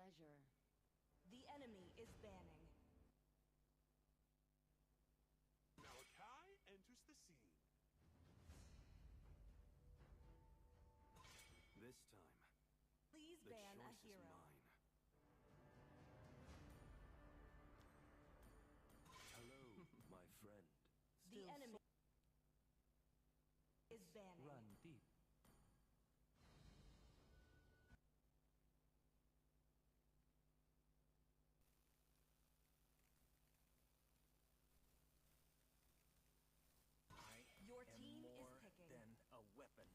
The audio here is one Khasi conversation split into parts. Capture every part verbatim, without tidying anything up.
Azure. The enemy is banning. Malachi enters the scene. This time, Please the ban a choice is hero. Mine. Hello, my friend. The enemy is banning. Run deep. I Your am team is more picking. Than a weapon.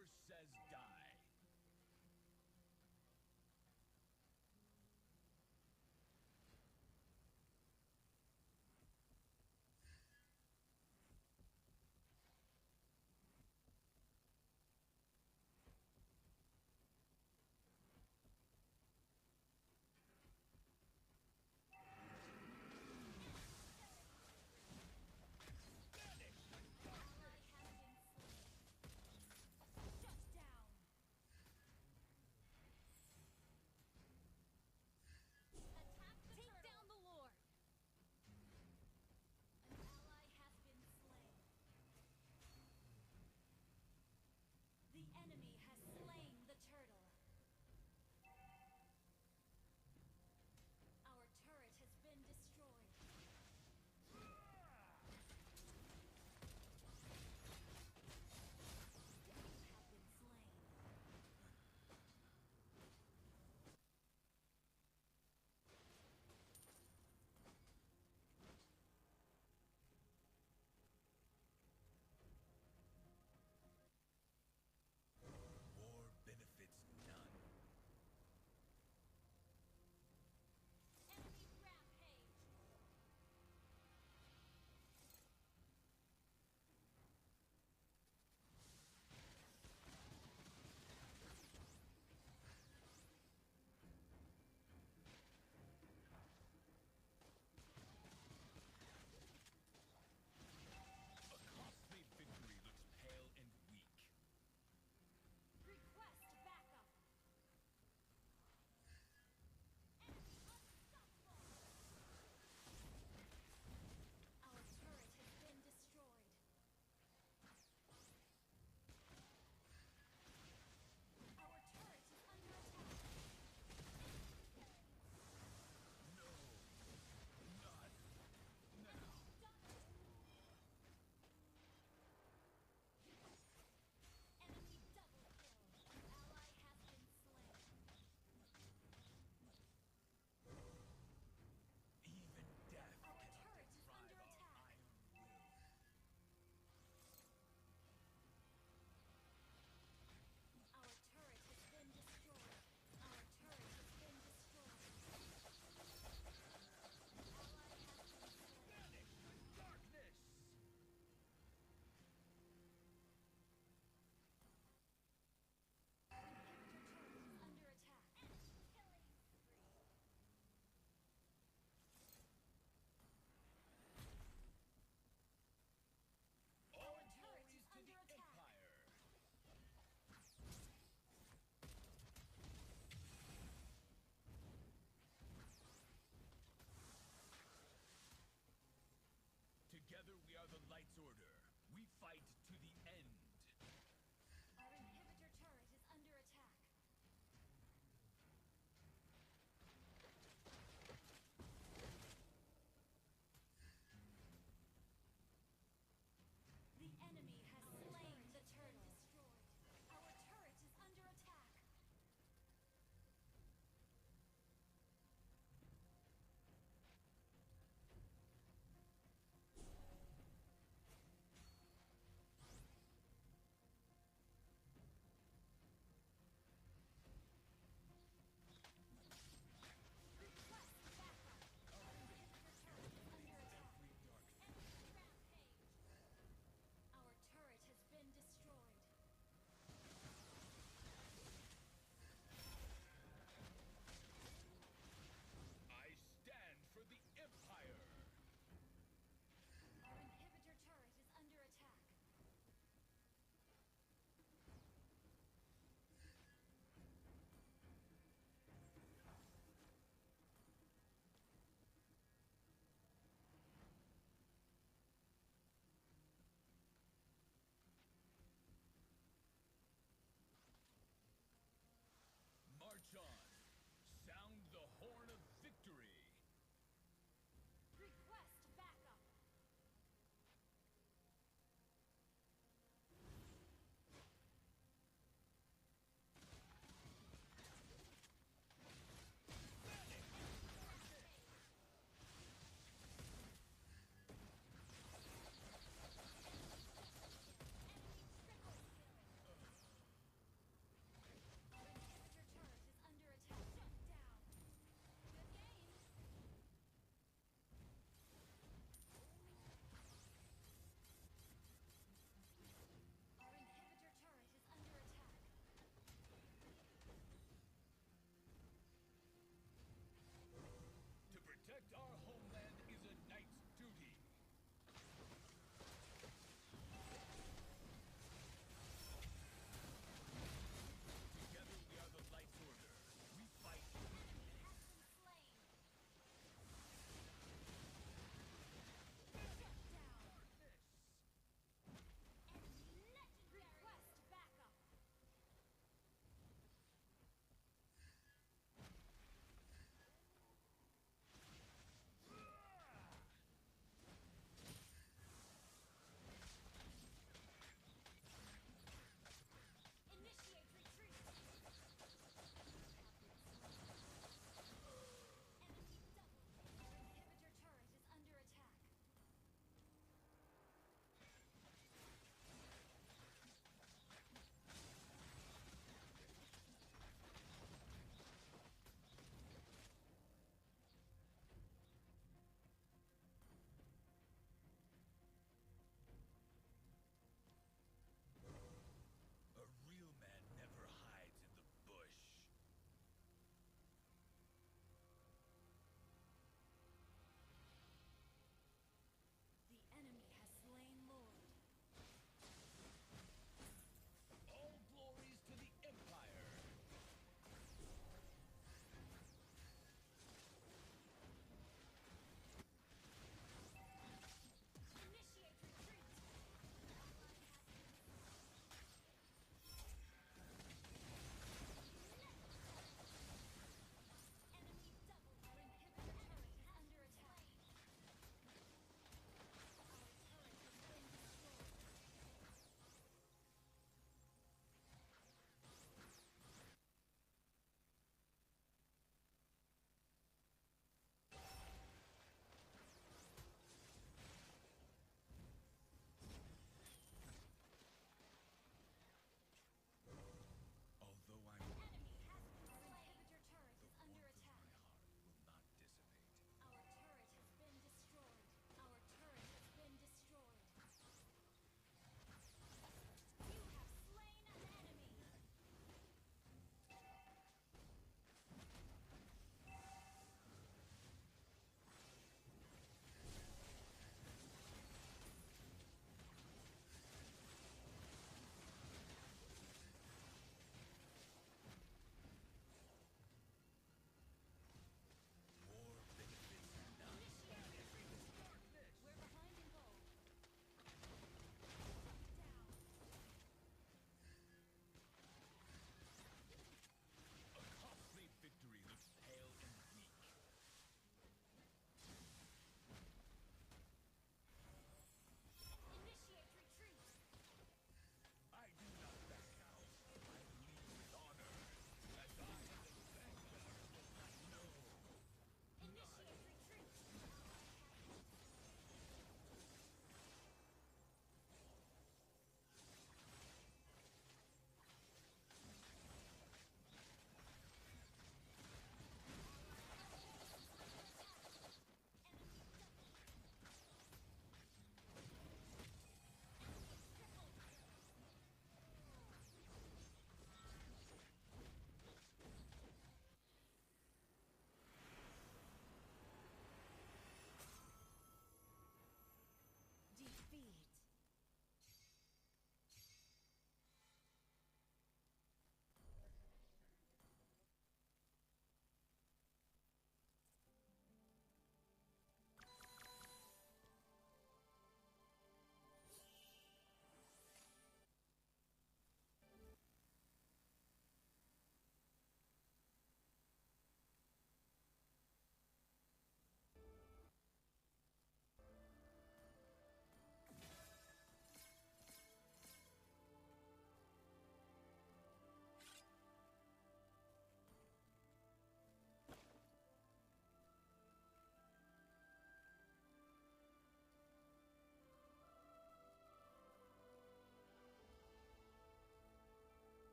Says die. Take down the Lord. An ally has been slain. The enemy has slain the turtle. Our turret has been destroyed. You have been slain. War benefits none. Enemy rampage. A costly victory looks pale and weak. Request backup. Enemy unstoppable. Our turret has been destroyed. Our turret is under attack. No, not now. Enemy double kill. An ally has been slain. Even death cannot deprive our iron will. Our turret has been destroyed. Our turret has been destroyed. An ally has been slain. Vanish with darkness! Inhibitor turret is under attack. Killing spree. Our turret is under attack. Together we are the Light's Order. We fight to the end. Our inhibitor turret is under attack. The enemy has slain the turtle. Our turret is under attack.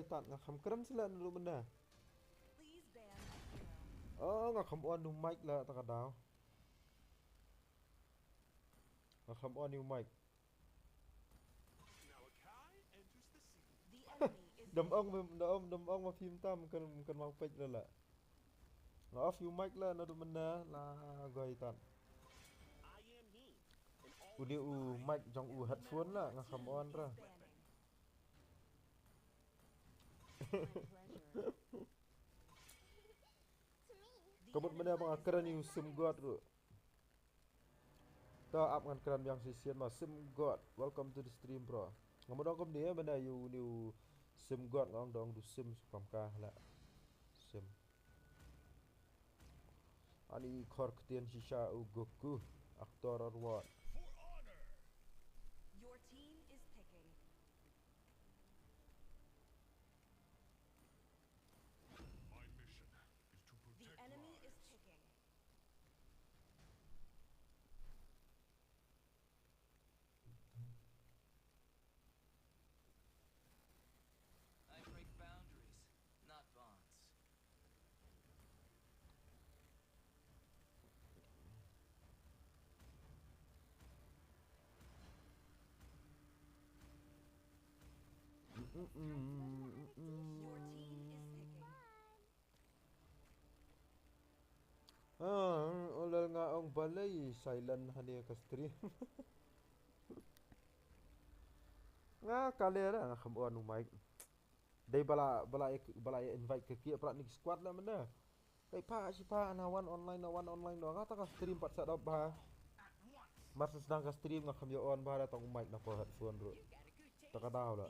Tat nga kham kren sila na ruh mynda. Oh, nga kham on u mic la ta ka daw. Nga kham on u mic. Dam ong, dam ong, dam ong ma phim tam kan, kan mau pek la la. Nga off u mic la na ruh mynda la goi tan. U dei u mic jong u headphone la nga kham on ra. Ka mut mynne ba nga kren ïa u sim god ruh. Ta ap ngan kren biang shisien ma sim god. Welcome to the stream, bro. Nga mut ong kumne mynne ïa u, ïa u sim god nga ong dong du sim sukam ka la. Sim. Ani khor ktien shisha u Goku. Actor or what? Your team is picking. My mission is to protect lives. The enemy is picking. I break boundaries, not bonds. Your team is picking. Ah, ulel nga ong balei silent hangne ka stream. Nga kale ra nga kham on u mic. Dei bala, bala, bala invite ka ki pra ni squad la mynne. Kai pa shi pa na wan online, na wan online no nga ta ka stream pat sa dop ba. Mar sa sdang ka stream nga kham ïa on ba da tang u mic na po headphone ruh. Ta ka daw la.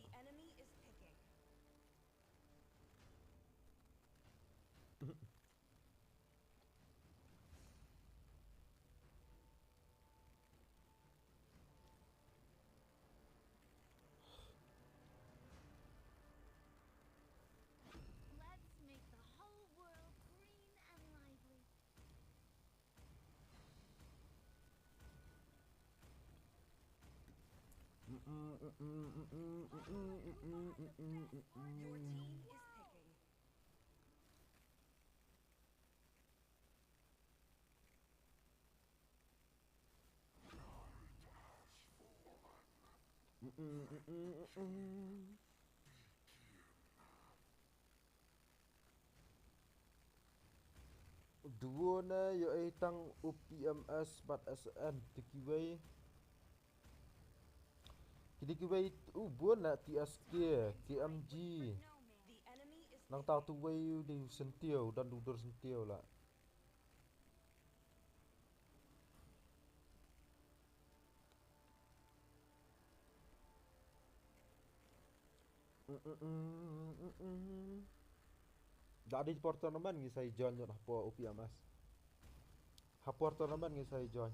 Let's make the whole world green and lively. Your team is picking. Duo ne ïoh ei tang u P M S bad S N te kiwei. Kine kiwei u bun na T S K, K M G. Nangta tu wei u dei u syntiew, don u dur syntiew la. Da dei por tournament ngi sa ïa join ïa hapoh U P M S. Hapoh tournament ngi sa ïa join.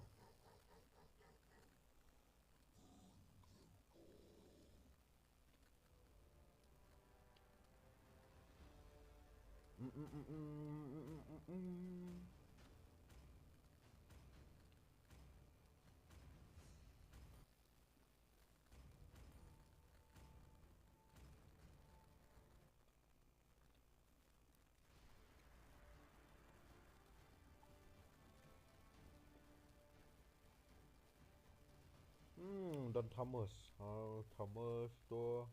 Hmm, don Thomas. Oh, Thomas to.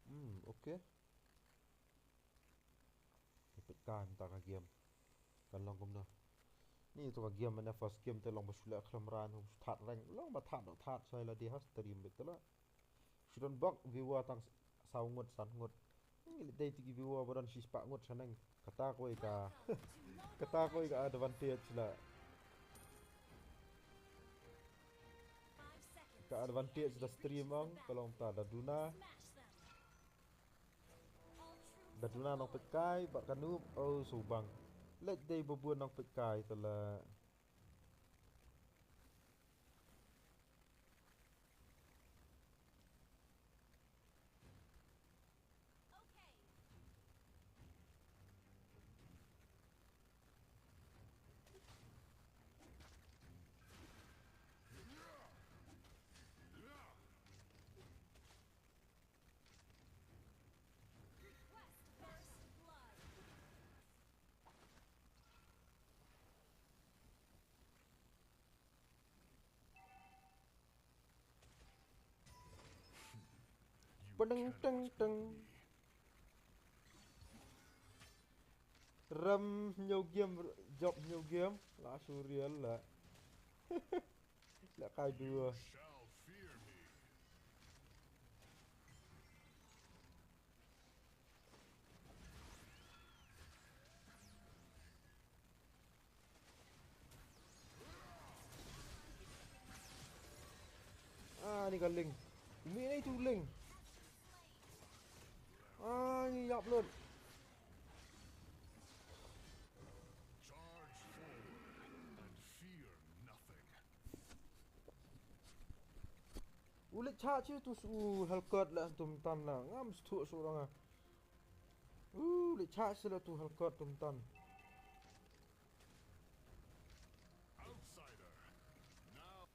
Hmm, okay. Ka peit kai mynta ka game. Kan long kumno. Ni to ka game mynne first game te long ba shu leh khlem ran, shu that rank. Long ba that, that shai la dei ha stream beit te la. Shu don bok viewer tang saw ngut san ngut. Ngi leh dei te ki viewer ba don shispah ngut shaneng. Kata kawei ka, kata kawei ka advantage la. Ka advantage da stream ong ka long ta da duna. Da duna nongpeitkai bad ka noob, oh subang. Leit dei ba bun nongpeitkai te la. Teng teng teng. Rem hynñiew game, jop hynñiew game. La shu real la. La kai dua. Ah, ni ka Ling. Umi ni tu Ling. Ah, ni yap lut. Charge forward and fear nothing. U leit chah chi tu su halkot la tum tan la. Ngam sthu su ranga. U leit chah chi la tu halkot tum tan. Outsider. Now.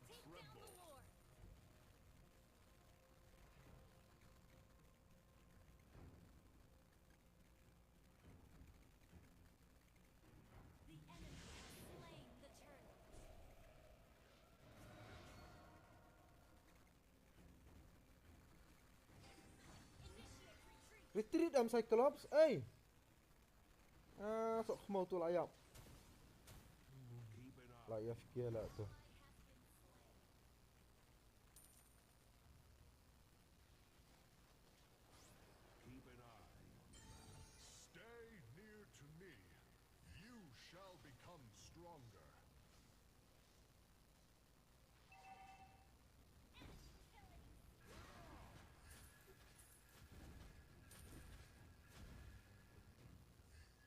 Take down the Lord. The enemy has slain the turtle. Initiate retreat. Retreat am Cyclops, ei. Ah, sok khmau tu la yap. La yap kia la tu. Keep an eye on the battle. Stay near to me. You shall become stronger.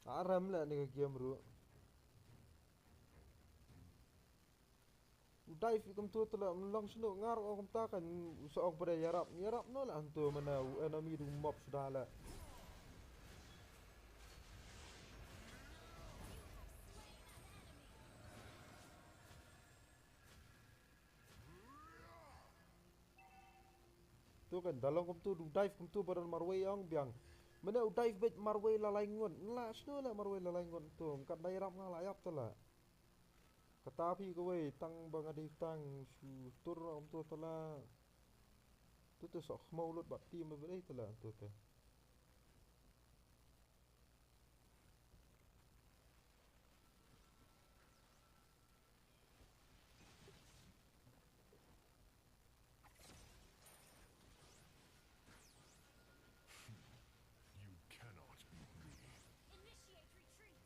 Ah, ram la ni ka game ruh. U dive kumtu te la, long snu ngar ong kumta kan, u sa ong pada yarap, yarap no la antu mana u enemy du mob suda la. Tu kan da long kumtu du dive kumtu baran marwei ong biang. Mana u dive beit marwei la lai ngut, la snu la marwei la lai ngut tu, kat da yarap nga la yap te la. Kata phi kawei tang ba nga dei tang shu tur ong tu tala. Tu tu sok khmau lut ba team ba dei tala tu te. You cannot beat me. Initiate retreat.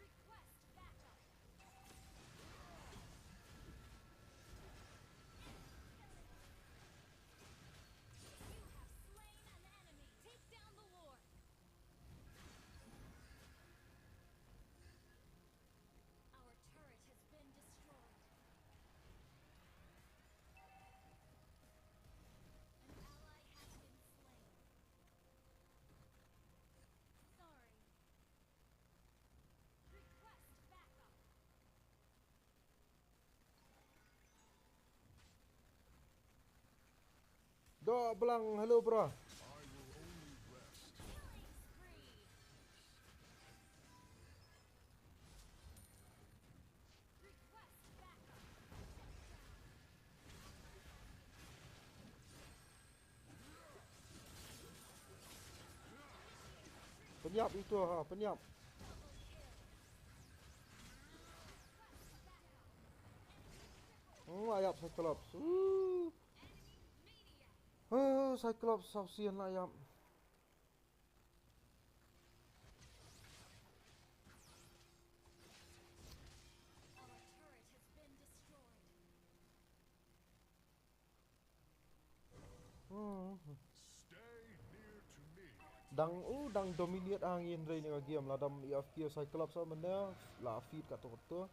Request backup. You have slain an enemy. Take down the Lord. Our turret has been destroyed. An ally has been slain. Sorry. Request backup. Doh Blang, hello bro. Killing spree. Request backup. Pynïap ito ha, pynïap. Hmm, la ïap Cyclops. Uh. Huh, Cyclops, saw sien la ïap. Our turret has been destroyed. Hmm. Stay near to me. Dang u, dang dominate ang in rei ni ka game la dam A F K Cyclops sa mena la feed ka to to.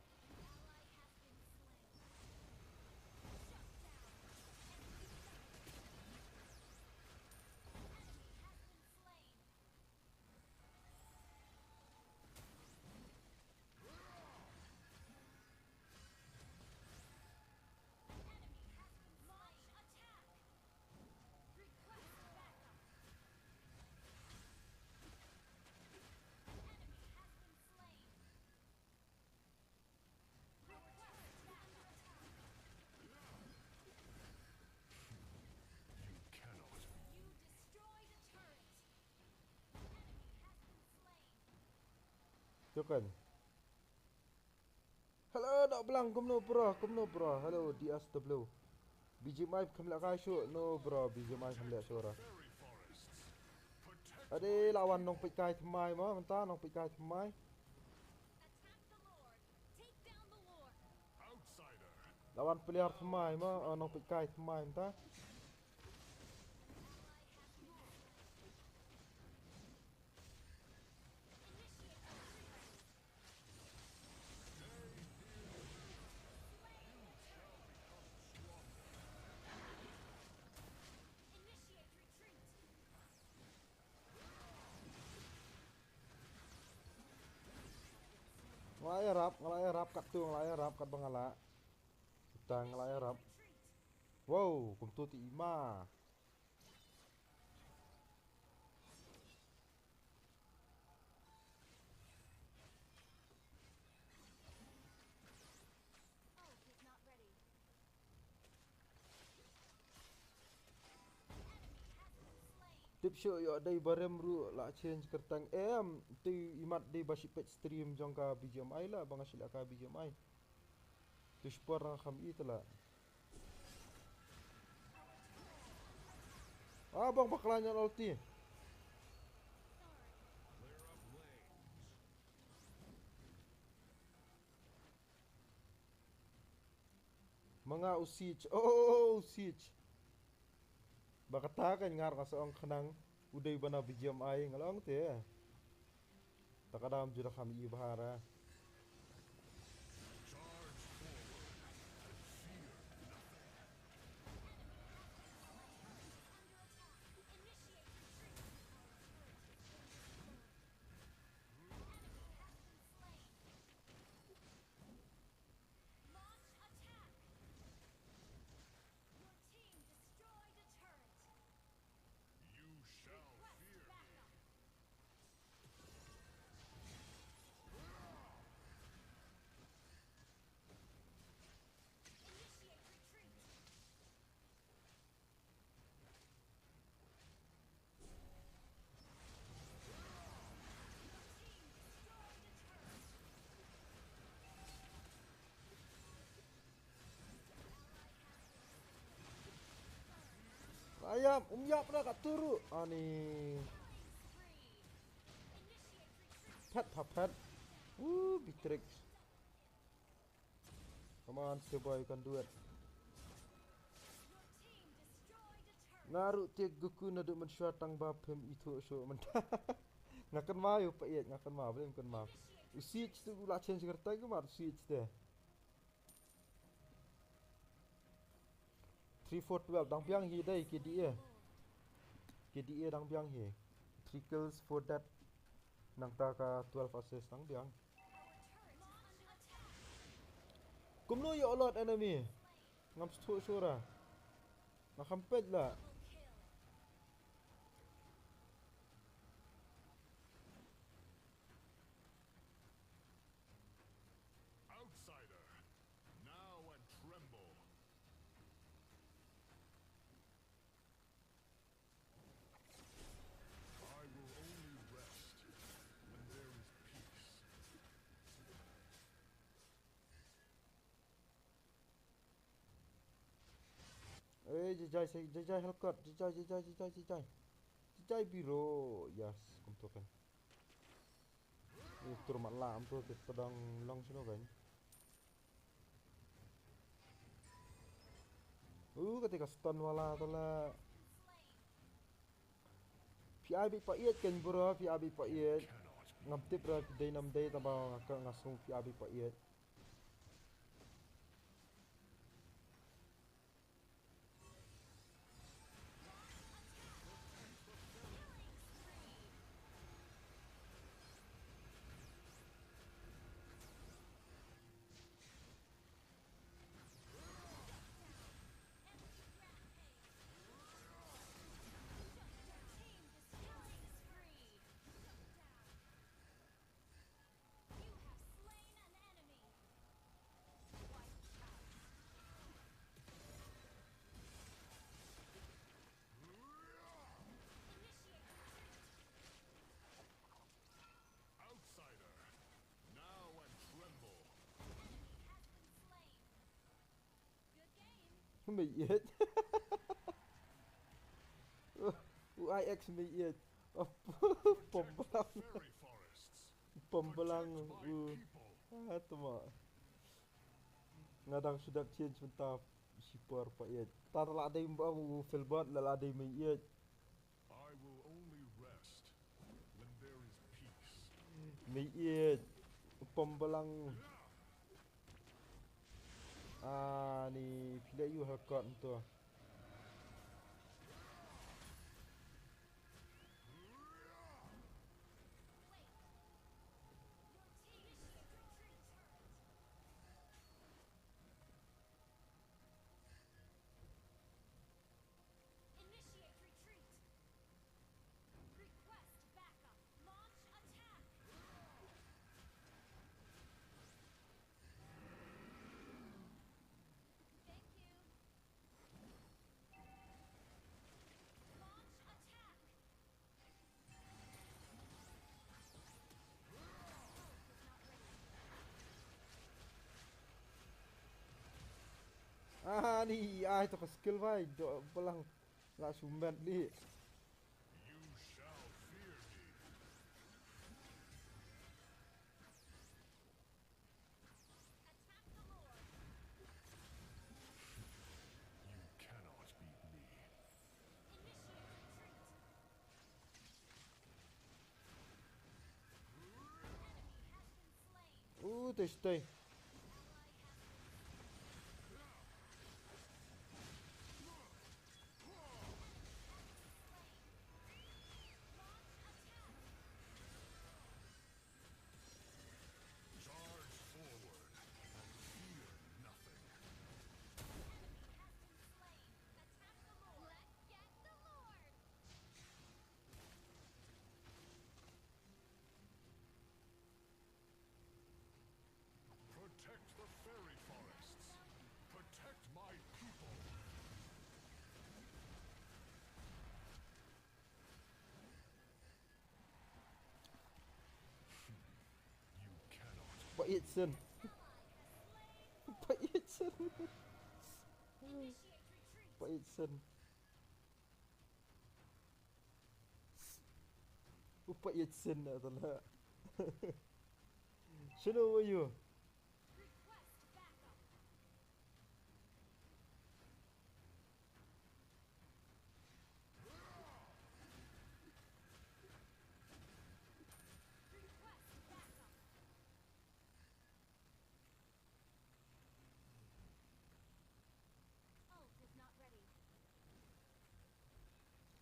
Enemy has been slain. Shukan. Hello, Doh Blang, kumno bro, kumno bro. Hello, D S W. B G M I kham leh kai shuh, no bro, B G M I kham leh shuh ra. Ade, la wan nongpeit kai thymmai mo, mynta nongpeit kai thymmai. La wan player thymmai mo, eh, nongpeit kai thymmai mynta. Nga la ïarap, nga la ïarap katto, nga la ïarap katba nga lah. Tang nga la ïarap. Wow, kumto te i ma. Tip shuh ïoh dei ba rem ruh la change kyrteng em. Te imat dei ba shu peit stream jong ka B G M I la ba nga shu leh ka B G M I. Te shu por nga kham i te la. Ah, bang bakla ngan ulti. Ma nga u Siege. Oh, u Siege. Ba kata ka ngar ka sa ong khnang u dei ba na B G M I nga la ong te. Ta ka dam ju da kham i bha ra. Launch attack! Your team destroyed a turret. You shall Request fear backup. Initiate retreat. Ayam, um yap na kat turu. Ani. Pet, pet, pet. Uh, Beatrix. Come on, stay boy, you can do it. Nga ruh tiek Goku naduh mynshuwa tang ba phim ithuh shuh mynta. Nga kynmaw ïa u paieit, nga kynmaw, balei ym kynmaw. U Siege te u la change kyrteng kumta u Siege te. Three four twelve dang biang hi dei K D A. K D A dang biang hi. Three kills, four death. Nangta ka twelve assist dang biang. Kumno ïoh lot enemy? Ngam sngewthuh shuh ra. Nga kham peit la. Outsider, now and tremble. I will only rest when there is peace. Eh, jai jai, jai jai Hellcat, jai jai, jai jai, jai jai, jai jai. Jai jai biro, yes, kumto kan. Eh, tur mat la, kumto te tadang long sino kan. Uh, kata ka stun wala tala. Phi ai beit paieit kan bro, phi ai beit paieit. Ngam tip ra phi dei nam dei taba nga ka nga sung phi ai beit paieit. Mei ïeit. U I X mei ïeit. Pom blang. Pom blang. U. Ah, tama. Nga dang shu dep change mynta. Shipor pa ïeit. Ta la dei mbang u Philbert la la dei mei ïeit. I will only rest when there is peace. Mei ïeit. Pom blang. Ani phi la ïoh ha kot to. Initiate retreat. Request backup. Launch attack. Thank you. Launch attack. Ani ai to ka skill bai do balang la sumbet li. You shall fear me. Attack the Lord. You cannot beat me. Initiate retreat. An enemy has been slain. Ooh, they stay. Ally has been slain. An enemy has been slain. Launch attack. Charge forward and fear nothing. Enemy has been slain. Attack the Lord. Let's get the Lord. Protect the fairy forests. Protect my people. You cannot. Ba it sin. Ba it sin. Ba it sin. Upa it sin na tala. Shino wa yu.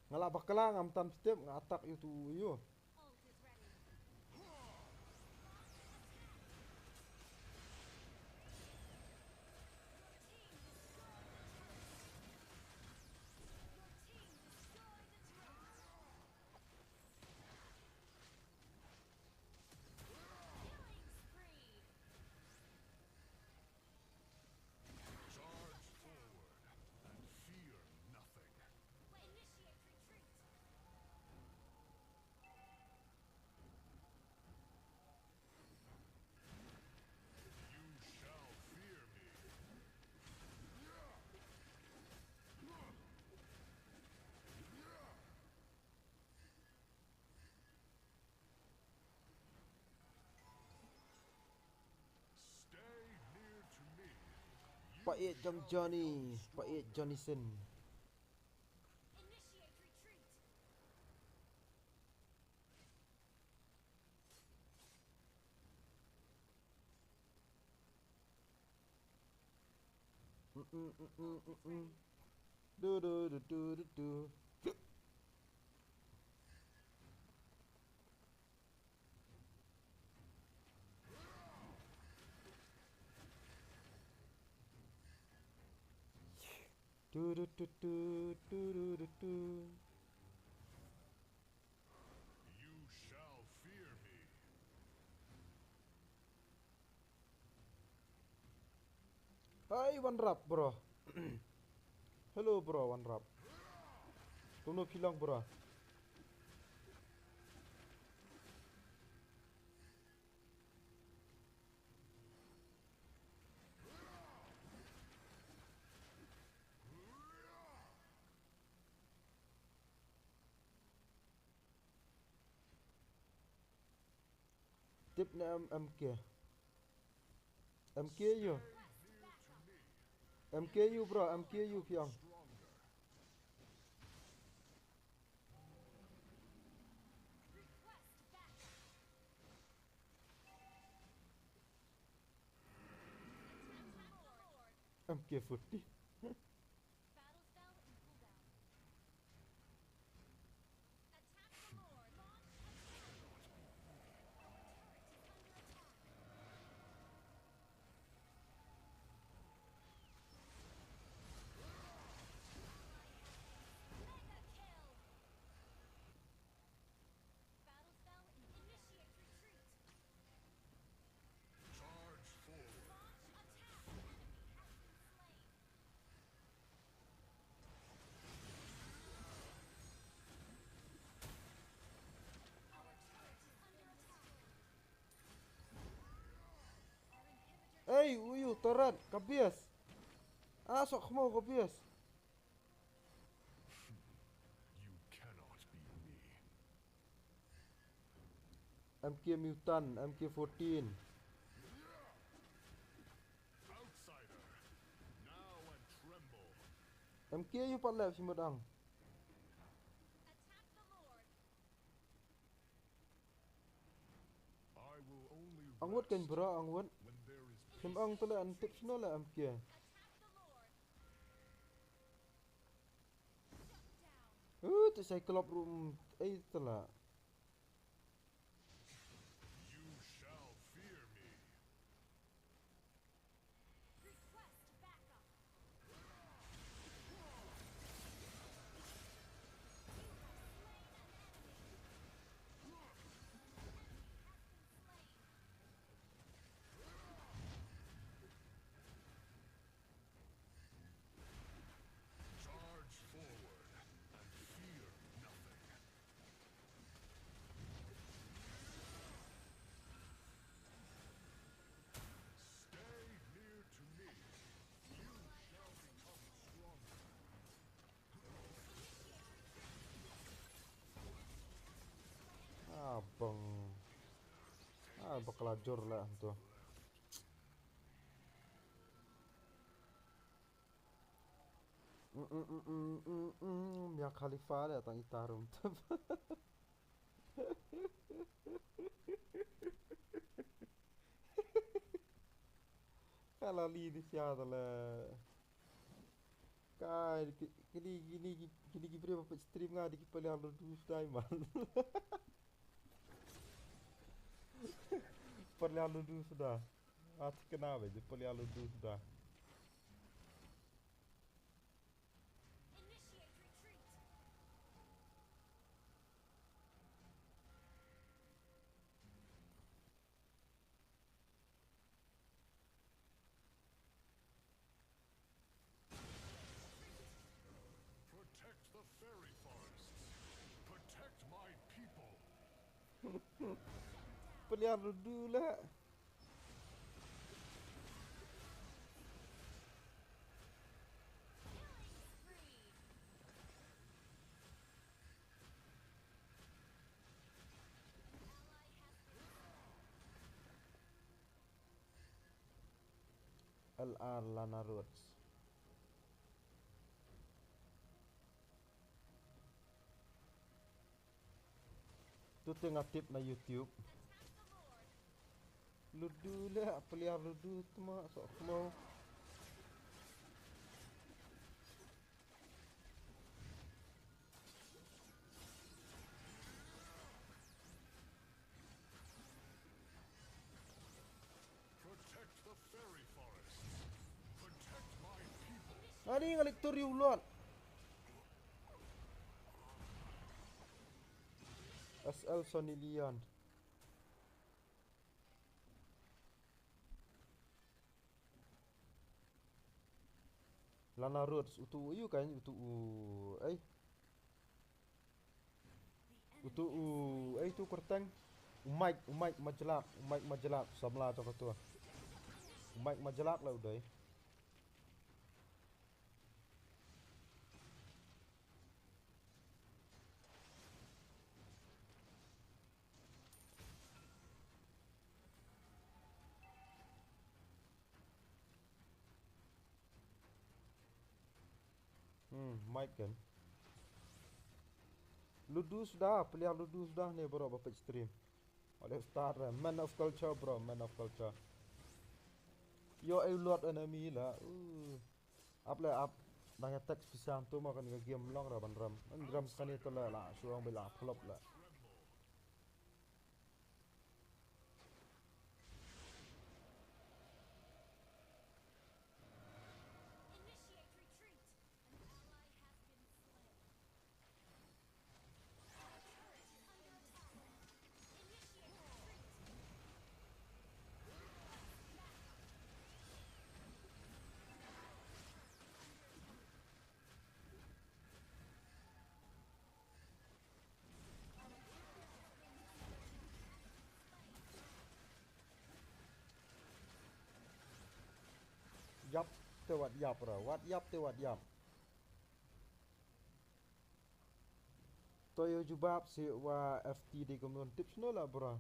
Nga la bakla ngam tam step nga attack yu tu yu. Charge forward and fear nothing. Initiate retreat. You shall fear me. Stay near to me. You shall become strong. Pait jong Johnny, pait Johnny Sin. Initiate retreat. Mm, mm, mm, mm, mm, mm. Do, do, do, do, do, do. Do, do, do, do, do, do, do, do. You shall fear me. Hai, One Rap, bro. Hello, bro, One Rap. Kumno phi long, bro? Tip ne em, M K. M K ïu. M K ïu bro, M K ïu phi ong. M K forty. Battle spell in cooldown. Attack the Lord. Launch attack. Our turret is under attack. Ally has been slain. Mega kill. Battle spell in initiate retreat. Charge forward. Launch attack. Enemy has been slain. Our turret is under attack. Our inhibitor Ei, uyu, turret, ka bias. Ah, sok khmo ka bias. You cannot beat me. M K mutant, M K fourteen. Outsider, now and tremble. M K ïu pat leh shi mut ang. Attack the Lord. I will only Ang wut kan rest bro, ang wut. When there is Kim peace. Ang tu leh an tip shino leh M K. Attack the Lord. Shut down. Uh, tu Cyclops room. Ei, tu lah. You shall fear me. Request backup. You have slain an enemy. An enemy has been slain. Charge forward and fear nothing. Stay near to me. You shall become stronger. Ah, bang. Ah, bakla jur lah tu. Mm, mm, mm, mm, mm, mm. Mia Khalifa le tang ita rum. Kala li di sia le. Kai, ki-, kini, kini, kini ki briew ba peit stream nga di ki pynliar ludu sdai man. Pynliar ludu sdai. At kena be, di pynliar ludu sdai. Initiate retreat. Protect the fairy forests. Protect my people. Pynliar ludu lah. Killing spree. Ally has been slain. L R Lana Rhodes. Tu te nga tip na YouTube. Ludu le, pynliar ludu tu ma, sok mo. Protect the fairy forests. Protect my people. Ani nga lek tori ulot. S L Sony Leon. Lana Rhodes, utu u yu kan, utu u, ai. Utu u, ai, utu kyrteng. U Mike, u Mike Majlak, u Mike Majlak, samla to katua. U Mike Majlak la u dei. Mike kan. Ludu suda, player Ludu suda ne bro ba page stream. Oleh start ra. Man of culture bro, man of culture. Yo, eh, lot enemy la. Uh. Ap le ap. Dang attack special tu ma kan ka game long ra ban ram. An ram skani tu la la. Suang bela flop la. Yap te wat yap ra, wat yap te wat yap. To yo jubab si wa F T D kumno tip sno la bro.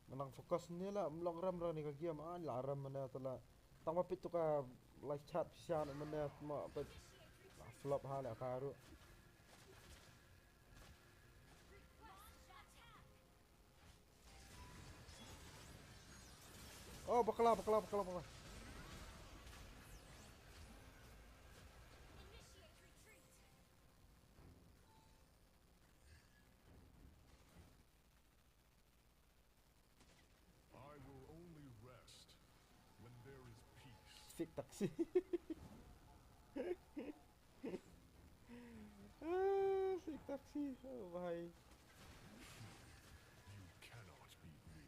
Manang focus ni la mlong ram ra ni ka game an la ram mana to la. Tang ma pit to ka live chat pisa mana ma pit la flop ha la karu. Oh, bakla, bakla, bakla, bakla. I will only rest when there is peace. Fake taxi. Ah, fake taxi. Oh, bhai. You cannot beat me.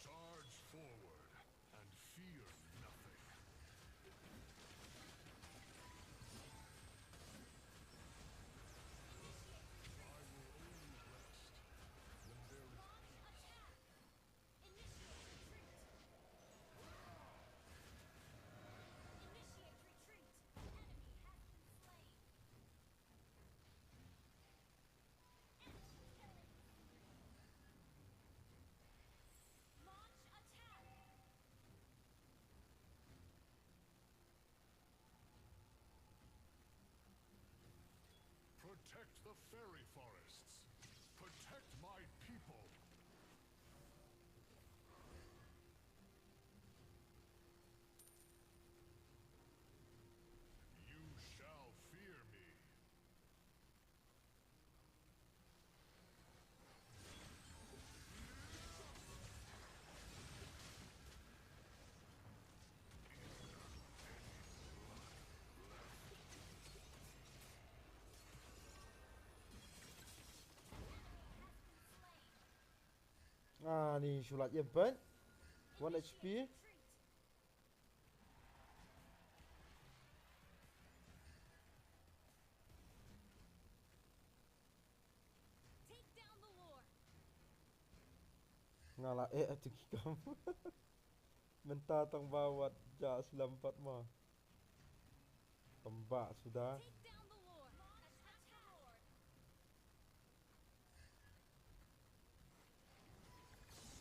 Charge forward and fear nothing. I will only rest when there is peace. Protect the fairy forests. Protect my people. You shall fear me. Ah, ni shu lait ïa ban. One H P. Nga la eh atu ki kam. Mynta tang ba wat ja slem pat ma. Tang ba suda.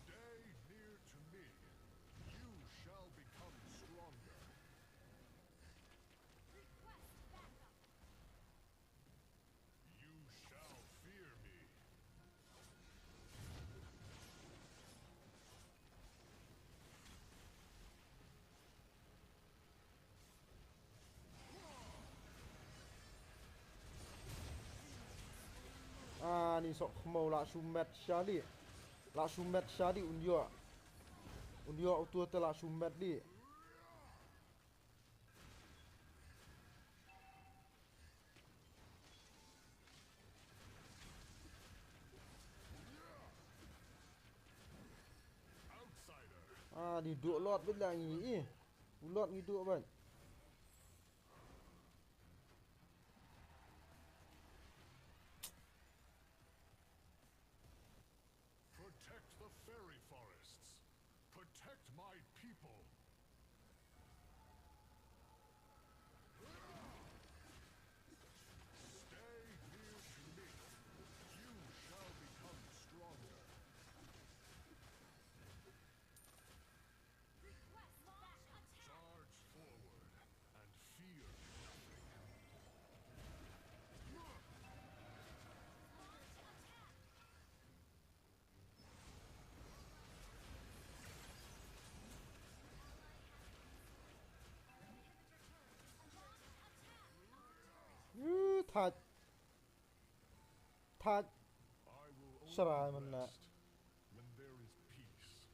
Stay near to me. You shall become stronger. Request backup. You shall fear me. Ah, ni sok khmo la shu met shali. La shu met shali un ïoh. Un ïoh utu te la shu met li. Ah, ni duk lot bit la ngi i. U lot ngi duk ban. Protect the fairy forests. Protect my people. Stay near to me. You shall become strong. Thait. Thait. I will only Sarai man na. Rest when there is peace.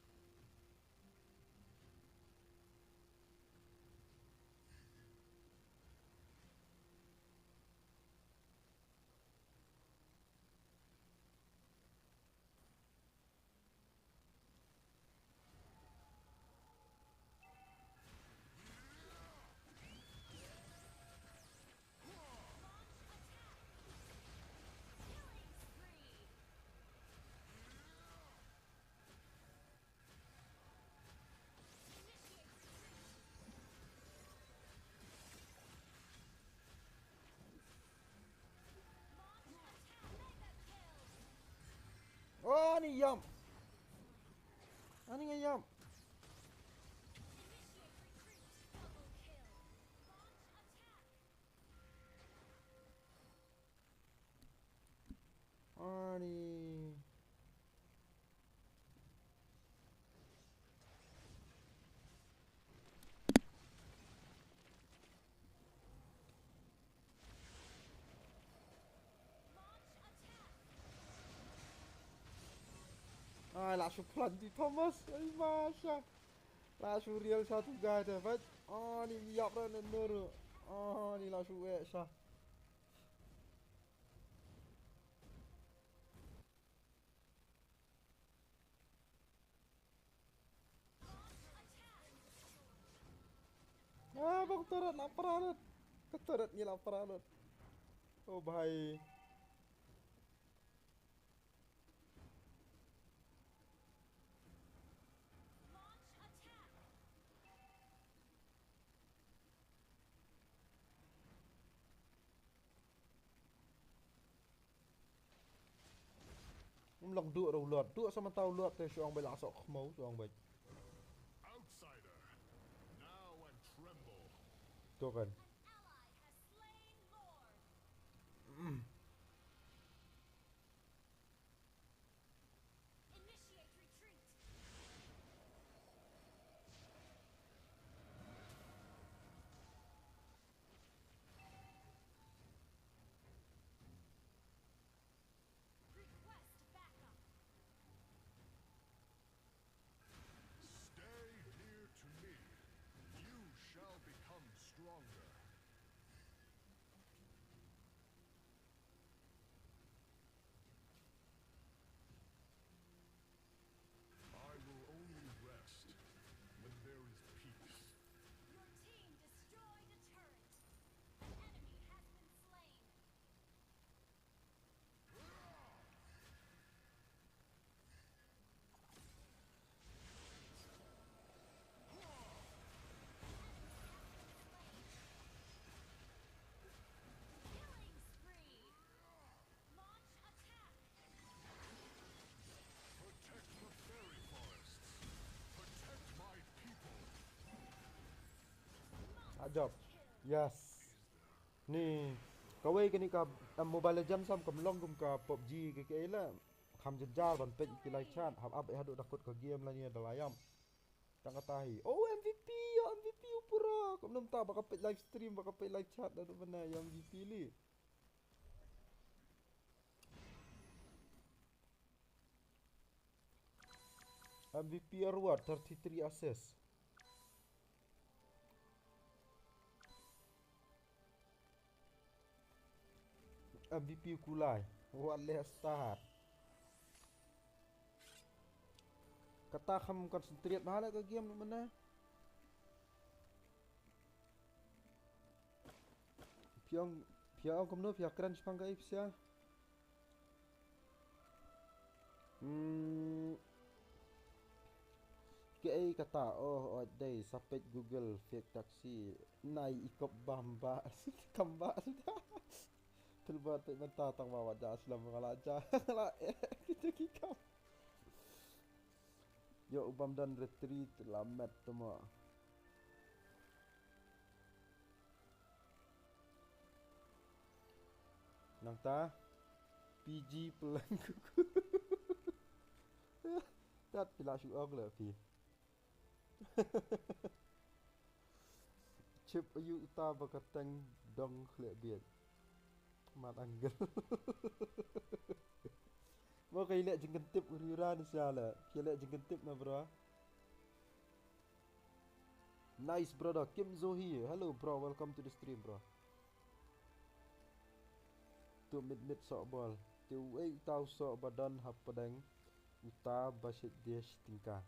Oh, ani ïam. Ani nga ïam. Ani. Ai, la shu plant di Thomas. Ai, masha. La shu riel sha tu guy te, but. Ani ïap ra ne nuru. Ani la shu wek sha. Ah, bang turret la pra lut. Ka turret ngi la pra lut. Oh, bhai. Ym long duh ruh u Lord. Duh sa mynta u Lord te shu ong beit la soh khmo shu ong beit. Outsider, now and tremble. To kan. An ally has slain Lord. Initiate retreat. Request backup. Stay near to me. You shall become stronger. I will only rest when there is peace. Your team destroyed a turret. An enemy has been slain. Killing spree. Launch attack. Protect the fairy forests. Protect my people. Ajab. Yes. Ni kawei kane ka, em, Mobile Legends sam kam long kum ka PUBG ka, ka la. Kham jynjar ban peit ki live chat, hap ap haduh da kut ka game la nia da la ïam. Tang kata hi. Oh, M V P, ya M V P u pura. Kam namta ba ka peit live stream, ba ka peit live chat da du bana ya M V P li. M V P Arwad, thirty-three assist. M V P Kulai. Wat leh start. Kata kham concentrate bha leh ka game na mana. Phi ong, phi ong kumno, phi ong kren shaphang kaei phi sha? Hmm. Kaei kata, oh, oh, dei, sa peit Google, fake taxi, nai i kop bam ba, kam ba, pil ba peit mynta tang ba, wat ja slam nga la ja, nga la, eh, kita ki kam. Yo, u bam don retreat, la met tu mo. Nangta P G plan kuku. Tat pila shu ok le pi. Chip ayu uta ba ka teng dong khle biet. Angle. Mo ka ïaleh jingkyntip u Riura ni sha la. Ka ïaleh jingkyntip na bro. Nice brother, Kim Zohi. Hello bro, welcome to the stream bro. Tu mid mid soh bol. Te uei uta u soh ba don hapdeng uta ba shit dish tingka.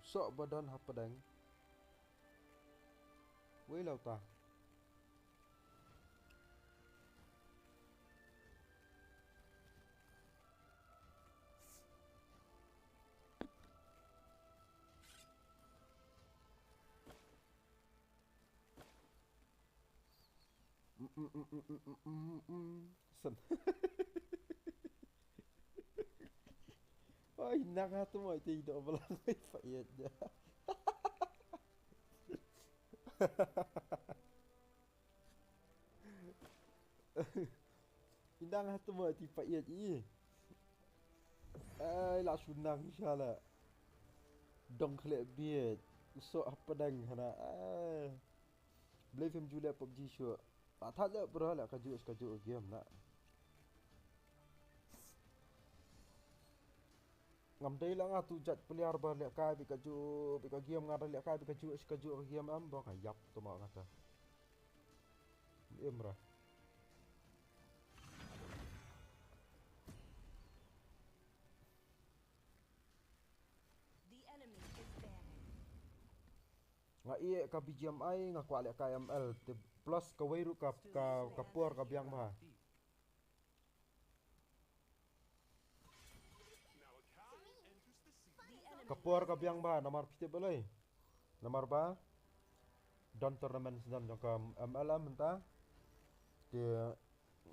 Soh ba don hapdeng. Wei la uta. Mm, mm, mm, mm, mm, mm, mm, mm. Sen. Oi, nang ha tu mo iti do belang oi pa iet ja. Inang ha tu mo iti pa iet i. Ai la sunang shala. Dong khlek biet. Usok hapdeng hana. Ai. Blei phim ju leh PUBG shuh. La that leh bro leh ka ju ka ju game la. Ngam dei la nga tu jat player ba leh kai bi ka ju bi ka game nga da leh kai bi ka ju ka ju ka game am ba nga yap tu ma nga ta. Imra. The enemy is there. Nga ïeh ka B G M I nga kwah leh ka M L te plus kawei ruh ka ka ka por ka biang bha. Ka por ka biang bha namar phi tip balei. Namar ba don tournament sdang jong ka M L M mynta. Te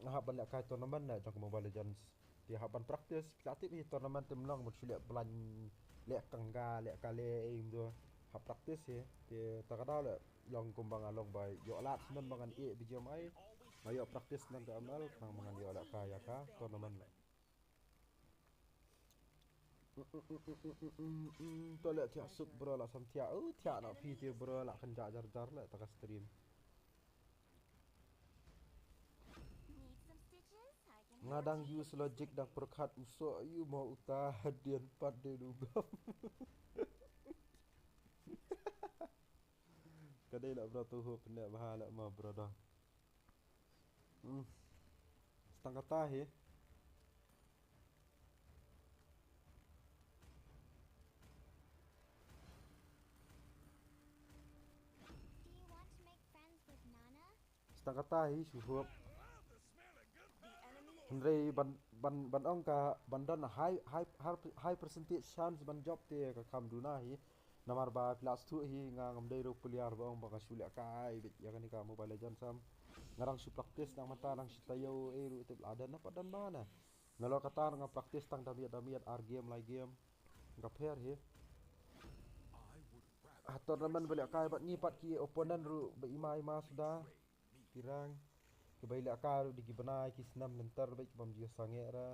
nga hap ban leh kai tournament na jong ka Mobile Legends. Te hap ban practice phi la tip hi tournament te mlong ban shu leh blan leh kangga leh kale ei mdo. Hap practice hi te ta ka daw leh long kumba nga long ba ïoh lad sdang ba ngan ïeh B G M I. Nga ïoh practice nang ka M L khnang ba ngan ïoh leh kai ïa ka tournament leh. To leh thiah suk bro la sam thiah. Oh thiah na phi te bro la kynjah jar jar leh ta ka stream. Need some stitches? I can Nga dang use logic dang pyrkhat u soh ïu mo uta hadien pat de du gam. Ka dei la bro tu hu pyneh bha la ma bro da. Hmm. Stang kata hi. Do you want to make friends with Nana? Stang kata hi shu hup. Hynrei ban ban ban ong ka ban don high high high high percentage chance ban jop te ka kham duna hi. Namar ba phi la sdang hi nga ngam dei ruh player ba ong ba nga shu leh kai bit ïa kane ka Mobile Legends sam. Nga dang shu practice nang mynta nang shu taïew ei ruh tip la don na pat don ba na. Nalor kata nga practice tang da miet da miet ar game lai game. Nga pher hi. Ha tournament ba leh kai bad ngi pat ki opponent ruh ba ima ima suda. Kirang. Ki ba ïalehkai ruh da ki bnai ki snem lynter bad ki bym ju sangeh ra.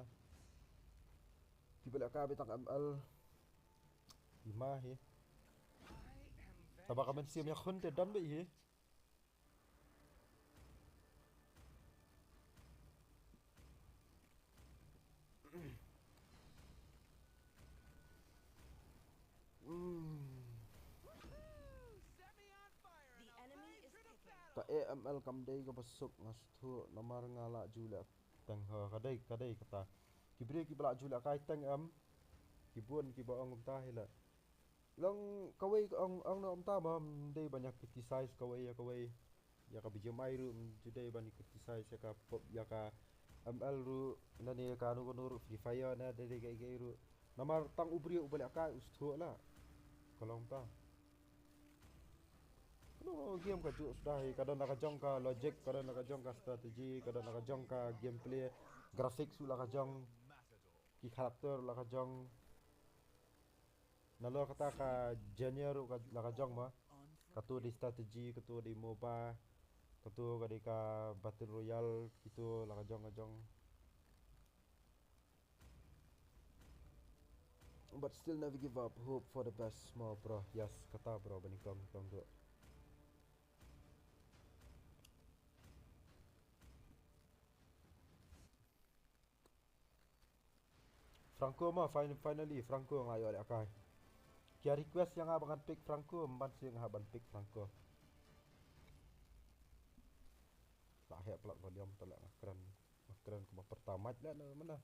Ki ba ïalehkai bad tang M L. Ima hi. Taba ka mynsiem ïakhun te don bad hi. Hmm. The enemy is picking. Ka A M L kam dei kaba suk nga sngewthuh namar nga la ju leh tank ha ka dei ka dei kata. Ki briew kiba la ju leh kai tank em. Ki bun kiba ong kumta hi la. Long kawei ong ong na kumta ba ym dei ban ïa criticize kawei ïa kawei. Ïa ka B G M I ruh ym ju dei ban ïa criticize ïa ka pop ïa ka M L ruh lane kano kano ruh Free Fire na dei dei kaei kaei ruh. Namar tang u briew uba leh kai u sngewthuh la. Ka long ta. Kano game ka juh suda hi, ka don la ka jong ka logic, ka don la ka jong ka strategy, ka don la ka jong ka gameplay, graphics ruh la ka jong, ki character ruh la ka jong. Nalor kata ka genre ruh ka la ka jong ma. Kato dei strategy, kato dei MOBA, kato ka dei ka battle royale, kito la ka jong ka jong. But still never give up, hope for the best mo bro. Yes, kata bro, ba nyngkong nyngkong bro. Franco ma, fin-, finally, Franco nga ïoh lehkai. Ki ïa request ïa nga ba ngan pick Franco, ym ban shu nga ban pick Franco. Lah heh palat volume te lah nga kren. Nga kren kumba pyrta mic lah na mana.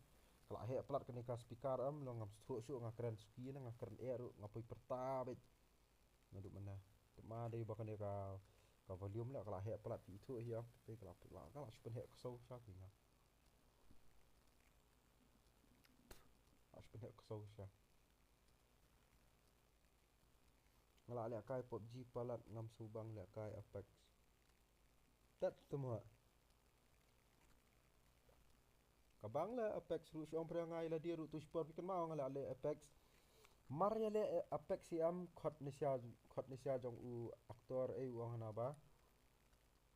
Ka lah heh palat kane ka speaker em, long ngam sngewthuh shuh nga kren suki na nga kren eh ruh nga poi pyrta beit. Naduh mynne. Te ma dei ba kane ka, ka volume leh ka la heh palat phi ithuh hi ïa. Te ka la, la, ka la shu pynheh ksew sha phi nga. La shu pynheh ksew sha. Nga la lehkai PUBG palat ngam shu bang lehkai Apex. Tat tu mo. Ka bang la Apex ruh shu ong pyrshah nga ïa lade ruh tu shipor phi kynmaw nga la leh Apex. Mar ïa leh Apex ïa em khot ne sha, khot ne sha jong u actor ei u ong hana ba.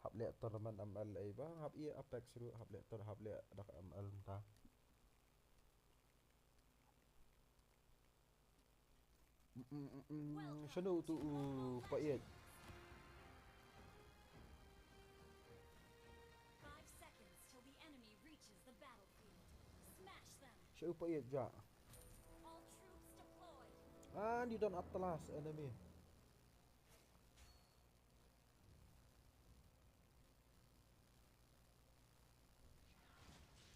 Hap leh tournament M L ei ba, hap ïa Apex ruh, hap leh tor, hap leh dak M L mynta. Mm, mm, mm, mm. Shano tu u paieit? Five seconds till the enemy reaches the battlefield. Smash them. Sha u paieit ja. All troops deployed. And you don't Atlas enemy.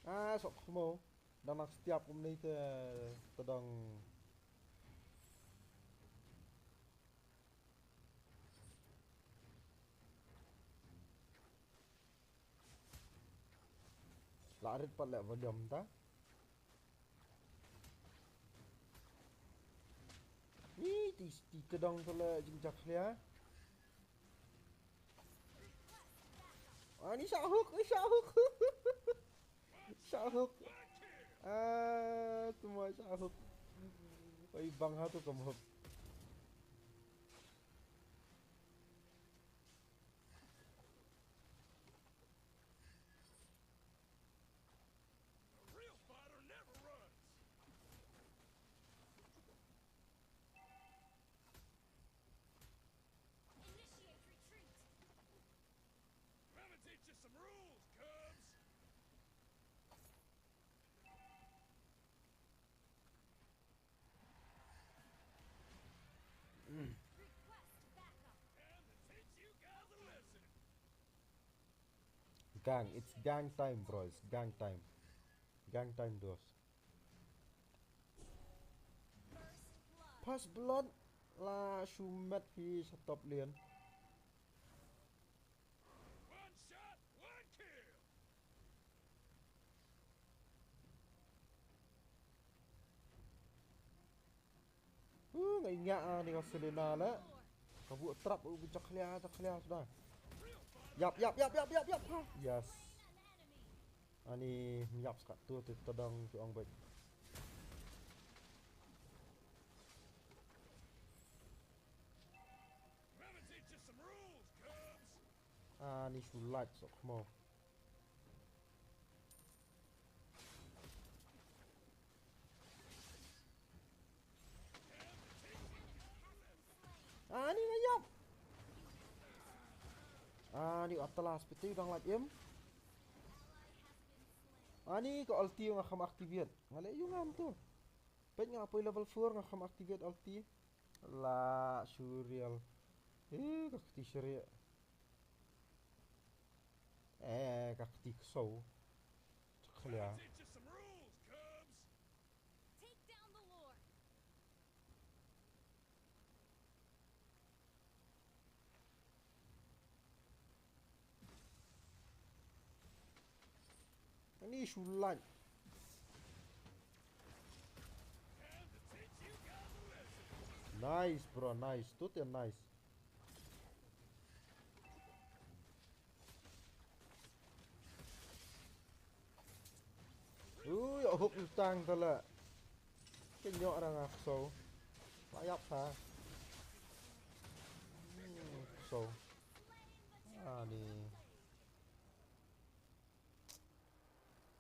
Ah, sok khmo. Dang nak stiap kum ni te, te dang. La rit pat leh volume ta. Ni ti, ti te dang te leh jingjak khlia. Ah, ni shah hook, ni shah hook. Shah hook. Ah, tu ma shah hook. Oi, bang ha tu kam hook. A real fighter never runs. Initiate retreat. Let me teach you some rules, cubs. Request backup. Time to teach you guys a lesson. Gang, it's gang time, bro. It's gang time. Gang time, dos. First blood. First blood. La shu met hi sa top lane. One shot, one kill. Uh, nga ingat ah ni ka Selena la. Ka buh trap u jakhlia, jakhlia sudah. Yap, yap, yap, yap, yap, yap. Ha, yes. Ani yap skat tu tu tadang tu ang baik. Remember, teach us some rules, cubs. Ani shu light sok mo. Ani nga yap. Ani Atlas piti dang light im. Ani ka ulti nga kham activate. Nga leh yu ngam tu. Pet nga poi level four nga kham activate ulti. La Shuriel. Eh, ka kti shri. Eh, ka kti kso. Chaklia. Teach us some rules, cubs. Take down the Lord. Ani shu light. Nice, bro, nice. Tu te nice. Ui, hook utang tala. Kenyok rang ak so. Layap ha. Hmm, so. Ani.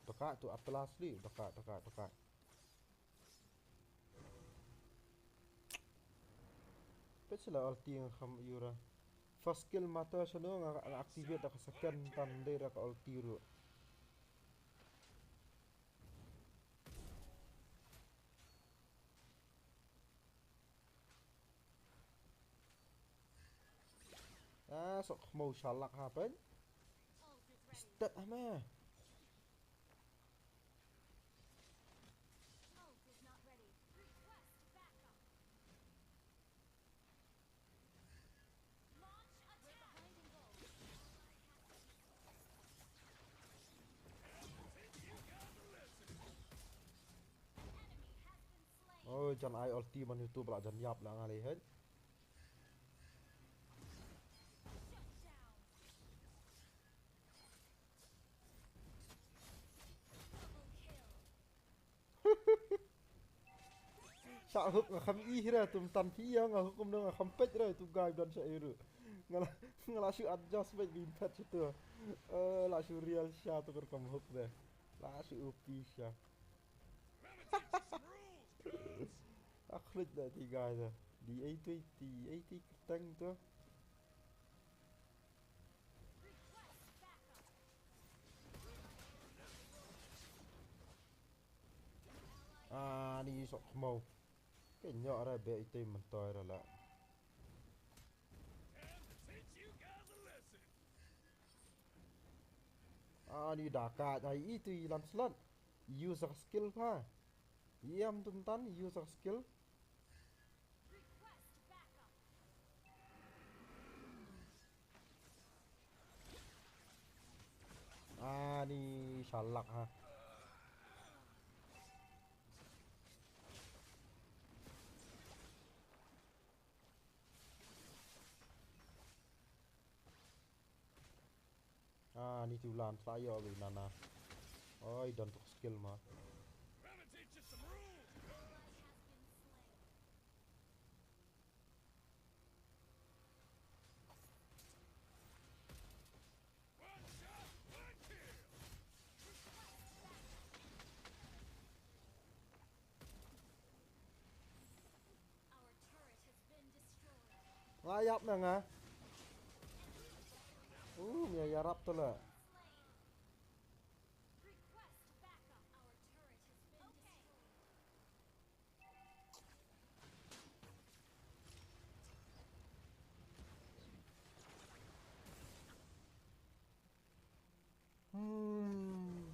Dekat tu Atlas li, dekat, dekat, dekat. Pet sila ulti nga kham yura. First kill mata shano nga, nga activate da ka second tan dei da ka ulti ru. Ah, sok khmo shalak ha pen. Stet ha me. Oh, jan ai ulti man YouTube la jan yap la ngali hen. Sha hook nga kham i hira tum tan phi ïa nga hook kumno nga kham peit ra tu guy don sha iru. Nga la, nga la shu adjust beit bin phet sha tu. Eh, la shu real sha tu kor kam hook de. La shu upi sha. Akhrit da ti guy da. Di ai tu ti ai ti kerteng tu. Ah, ni sok khmo. Ke nyok ra be ite mentoi ra la. Ah, ni da ka ai itu i Lancelot. Use a skill pa. Iam tuntan use a skill. Ah, ni shalak ha. Ah, ni tu lan sa yo bi nana. Oi, don tuk skill ma. Nga ïap na nga. Uh, mia ïarap tu la. Hmm.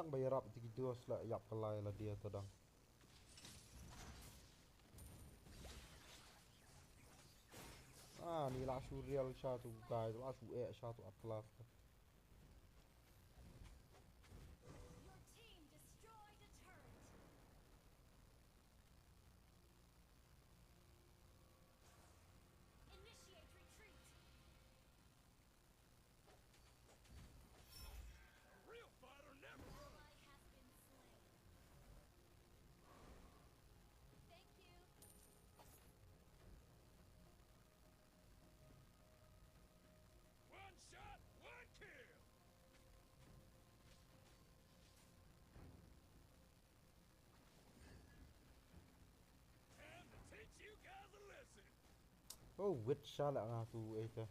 Tang ba ïarap ti ki dos la ïap ka lai la dia ta dang. Ah, ni la shu real sha tu guys, la shu eh sha tu Atlas. Your team destroyed a turret. Initiate retreat. A real fighter never. Ally has been slain. Thank you. One shot, one kill. Time to teach you guys a lesson. Oh, wit sha la nga tu eh ta.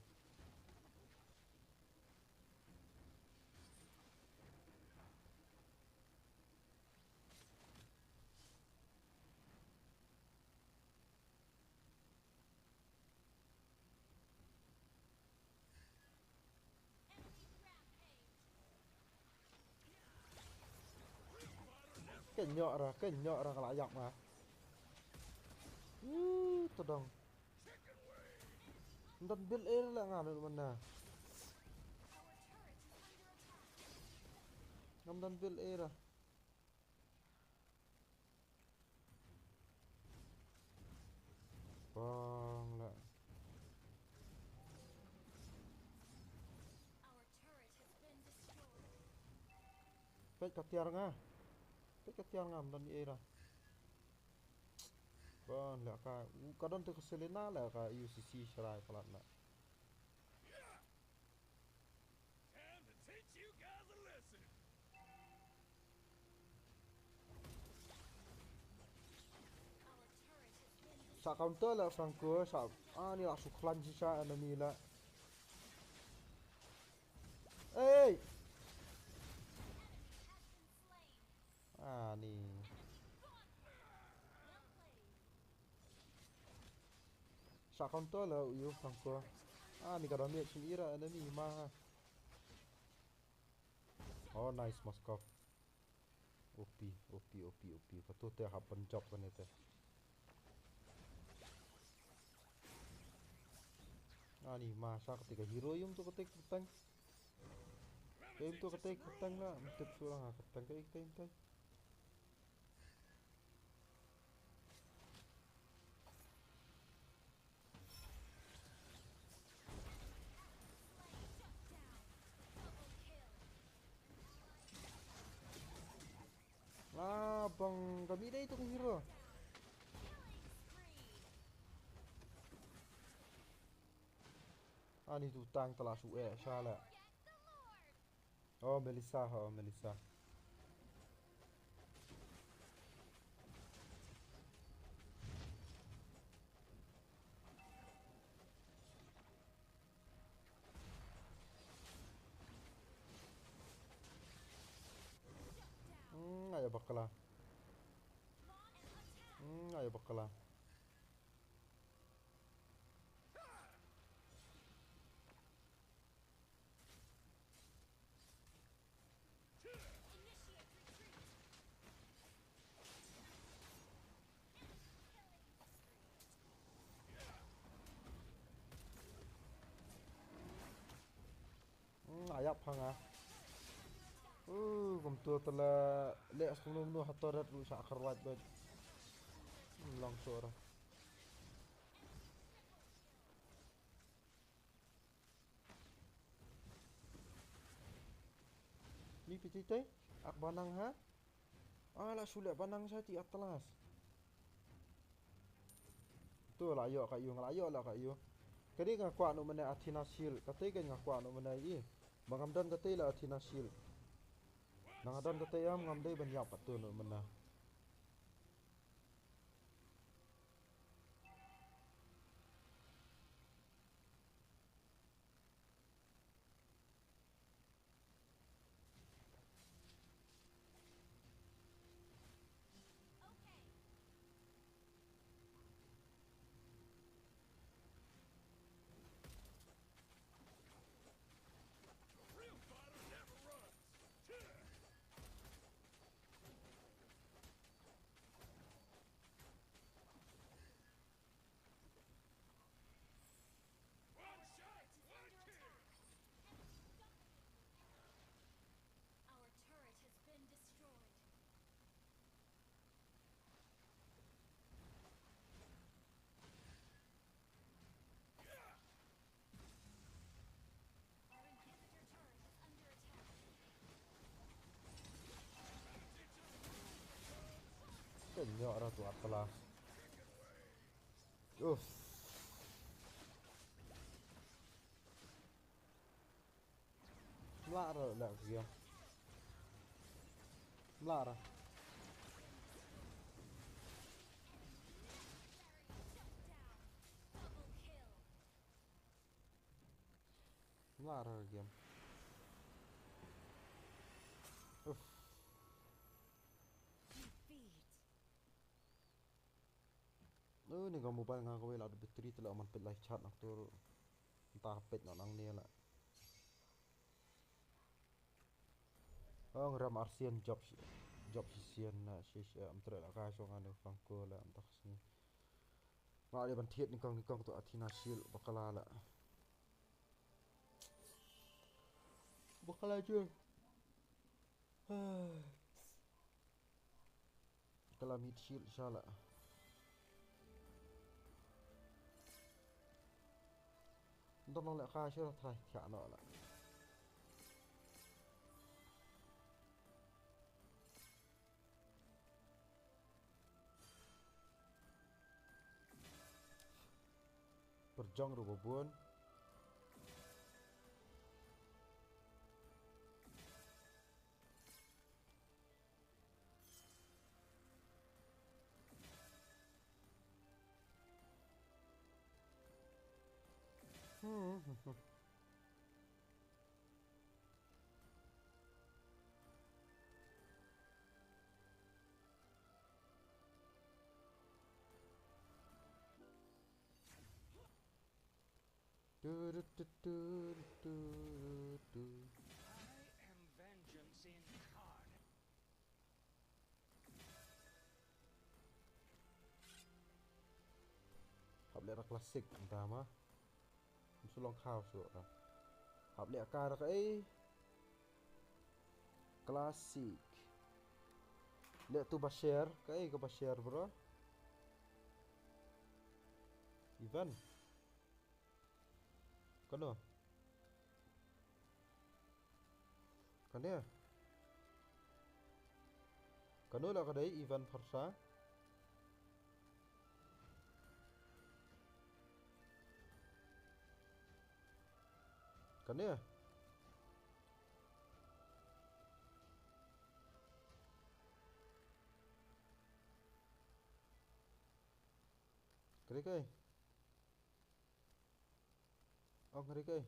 Kenyok ra, kenyok ra ka la ïap nga. Ih, todong. Ym don build area la nga mynta. Ngam don build area. Bang la. Peit ka tiar nga. Peit ka tiar nga, ym don ei ei la. Bang la ka, u ka don te ka Selena la ka U C C sharai palat la. Sa counter la Franco, sa, ah, ni la shu khlaiñ shisha enemy la. Ei! Ah, ni. Sa counter la u Franco. Ah, ni ka damage ni ira enemy ma. Oh, nice Moskov. O P, O P, O P, O P. Ka tu te hap ban jop kane te. Ani ma sa kate ka hero yum tu kate ka tank. Yum tu kate ka tank na, mtip surang ha ka tank ka tank. Ah, bang kami dei tu ka hero. Ani tu tank te la shu eh sha la. Oh, Melissa, oh, Melissa. Hmm, ayo bakla. Hmm, ayo bakla. Hmm, ayap hanga. Uh, kumtu tala le as kumno mno ha turret ruh sa kharwat bet. Hmm, long sora. Ni piti te, ak banang ha. Ah, la shu leh banang sa ti Atlas. Tu la ïoh ka ïu, nga la ïoh la ka ïu. Kane nga kwah noh mynne Athena Shield, kate ka nga kwah noh mynne i. Ba ngam don kate la Athena Shield. Na nga don kate ïam ngam dei ban ïap katu noh mynne. Our turret has been destroyed. Our inhibitor turret is under attack. Kenyok dah tu Atlas. Uff. Mlah dah lah dia. Mlah dah. Mlah dah game. Uff. Ni ka mobile nga kawei la da battery te la man pet lai chat nak tu. Nta pet no nang ni la. Ong ram arsian job job sisian na sis am tre la ka shong ane fangko la am tak sini. Nga dei ban thied nyngkong nyngkong tu Athena Shield bakla la. Bakla je. Bakla mid shield sha la. Ntong long leh ka sha la thai thiah noh la. Pyrjong ruh ba bun. Tu, tu, tu, tu, tu, tu, tu. I am vengeance incarnate. Hap leh da classic mynta ma. Ym shu long khaw shuh ka. Hap leh ka da kaei? Classic. Leh tu Basher, kaei ka Basher, bro? Even. Kano? Kane? Kano la ka dei event pharsa? Kane? Kane kai? Ong kane kai?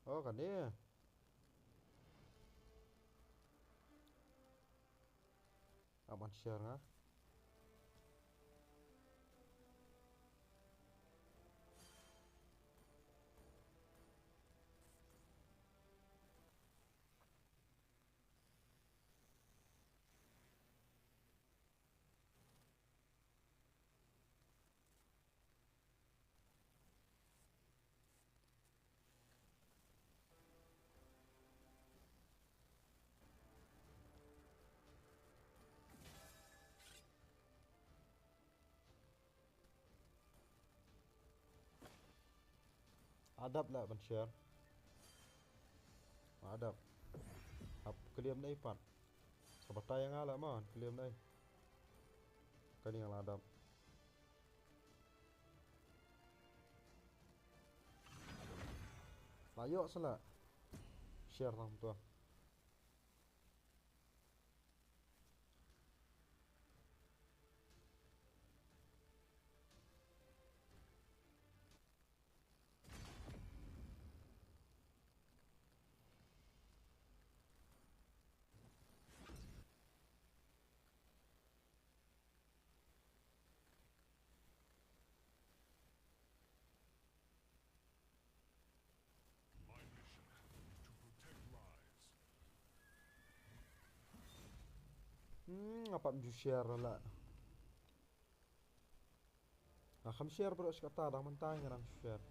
Oh, kane. Aman share nga. Adap lah ban share. Adap. Hap klim dei pat. Sa batai nga lah ma klim dei. Kani nga lah adap. Lah ïoh sa lah. Share tang tu. My mission is to protect lives. Hmm, nga pat ju share la. Nga kham share bro, shi katta dang mynta nga dang share.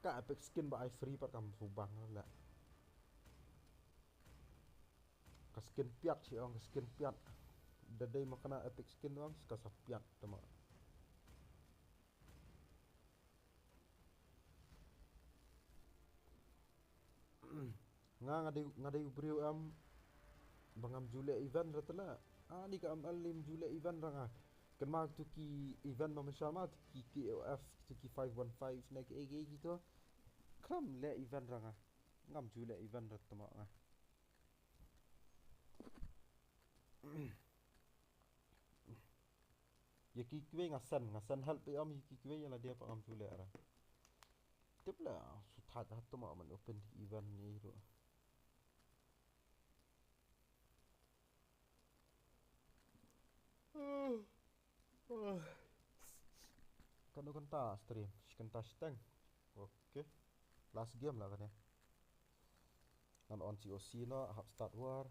Ka epic skin ba ai free pat kam shu bang la. Ka skin piat shi ong, ka skin piat. Da dei ma kane epic skin ong, ka sa piat tama. Nga, nga dei, nga dei u briew em ba ngam ju leh event ra tala. Ani ka M L lim ju leh event ra nga. Kynmaw tu ki event ma mynshem ma tu ki K O F, tu ki five one five ne ki, ki, ki tu. Khlem leh event ra nga. Ngam ju leh event ra tama nga. Ïa ki kiwei nga send, nga send help ïa ïa ki kiwei ïa lade pat ngam ju leh ra. Tip la, shu thait hato ma man open event ni ruh. Kano kynta stream, shi kynta shiteng. Okay. Last game la kane. Ngan on C O C noh, hap start war.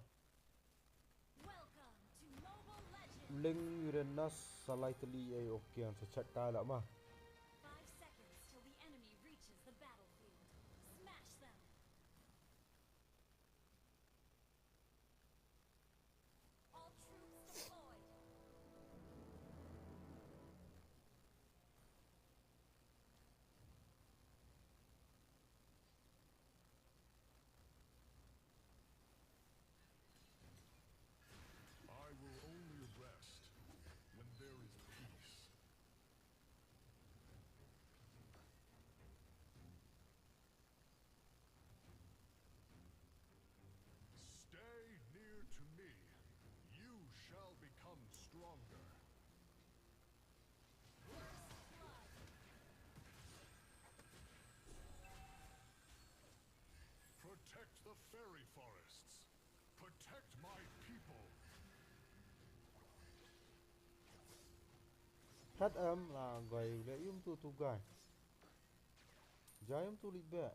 Welcome to Mobile Legends. Ling Uranus sa lai tylli ei, okay, ngan sa check kai la ma. Five seconds till the enemy reaches the battlefield. Smash them. All troops deployed. I will only rest when there is peace. The fairy forests. Protect my people. Hat em la gai le yum tu tu gai. Jai yum tu lit be.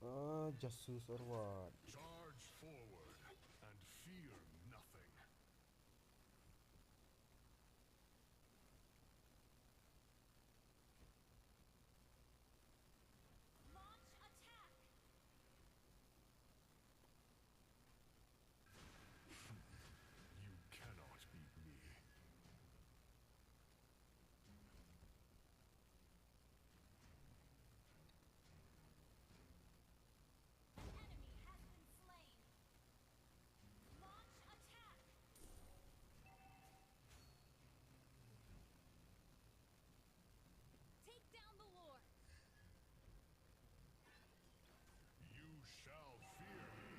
Ah, jasus or what? Charge forward and fear nothing. Launch attack. You cannot beat me. Enemy has been slain. Launch attack. Take down the lord. You shall fear me.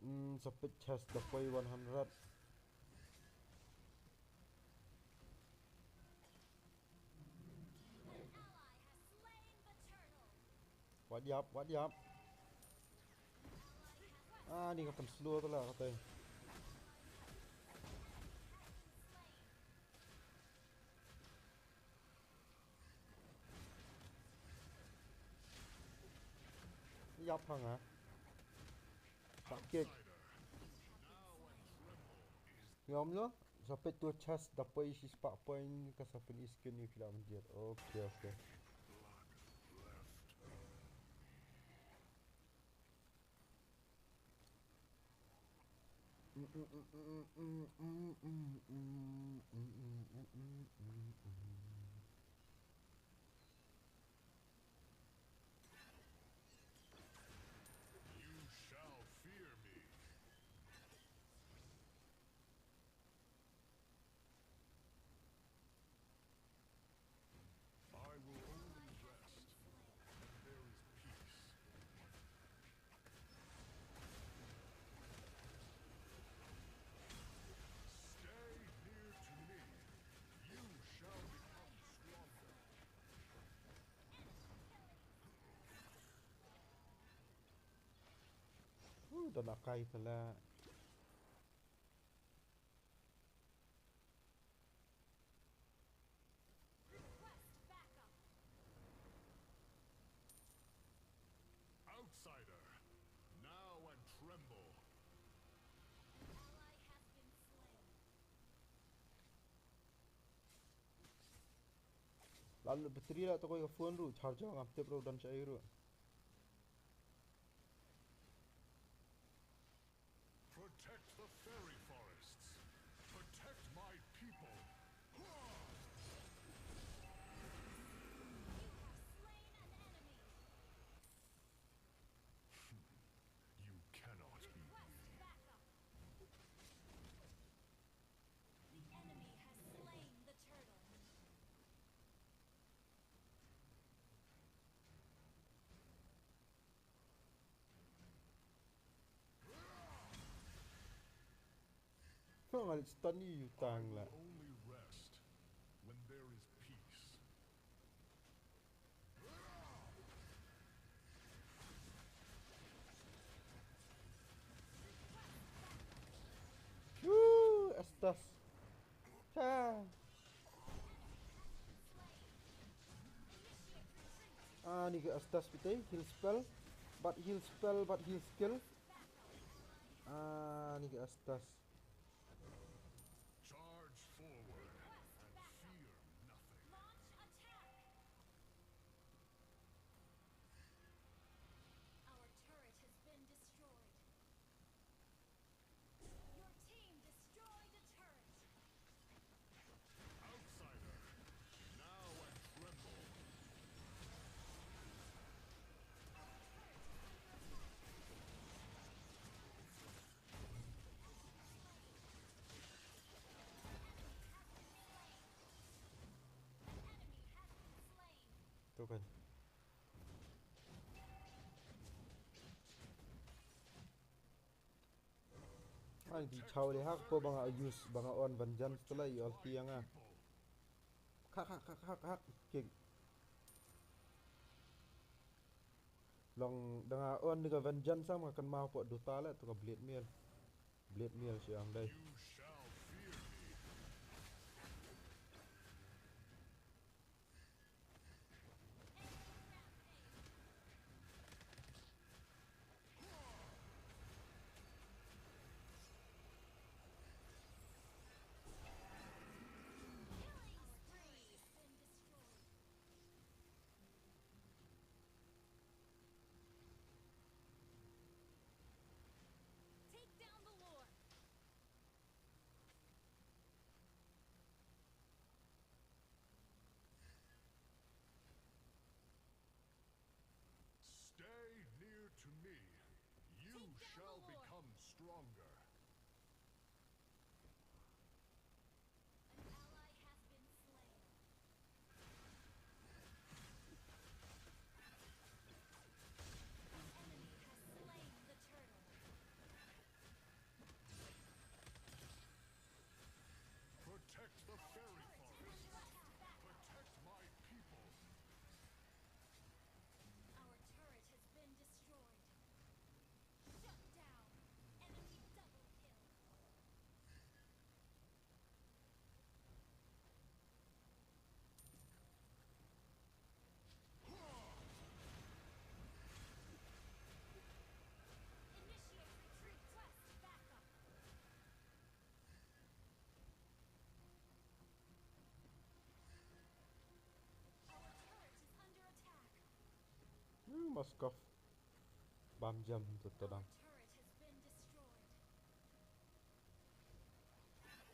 Hmm, sa peit chest da poi one hundred. An ally has slain the turtle. Wat ïap, wat ïap. Ah, ni ka pynslow te la kata. Ïap hang ha. Back kick. Ngam lo. Sa peit tu chest da poi shi spah point ka sa pyn skin ni phi la myndiat. Okay, okay. You shall fear me. I will only rest when there is peace. Stay near to me. You shall become stronger. Woo, da na kai tala. Request backup. Outsider, now and tremble. Ally has been slain. Lalu battery la tokoi ka phone ruh, charger ngam tip ruh don shaei ruh. Protect the fairy forests. Protect my people. You have slain an enemy. You cannot beat me. Request backup. The enemy has slain the turtle. Ngal stun ïa u tang la. I will only rest when there is peace. Woo, Estus. Ha. Ah, ni ka Estus phi tei, heal spell, but heal spell, but heal skill. Ah, ni ka Estus. Charge forward and fear nothing. Launch attack. Our turret has been destroyed. Your team destroyed a turret. Outsider, now and tremble. Our turret is under attack. Enemy has been slain. Enemy has been slain. Tu kan. Ang di chaw le hak po ba nga use ba nga on vengeance tala i ulti ïa nga. Hak hak hak hak hak kick. Long da nga on ni ka vengeance sam ka kan mau po duta le tu ka blade mail. Blade mail siang dai. Take down the Lord. Stay near to me. You shall become stronger. An ally has been slain. An enemy has slain the turtle. Protect the fairy forest. Protect my people. Our turret has been destroyed. Shut down. Enemy double kill. Initiate retreat. Request backup. Our turret is under attack. Hmm, Moskov. Bam jam tu tadang. Our turret has been destroyed. Our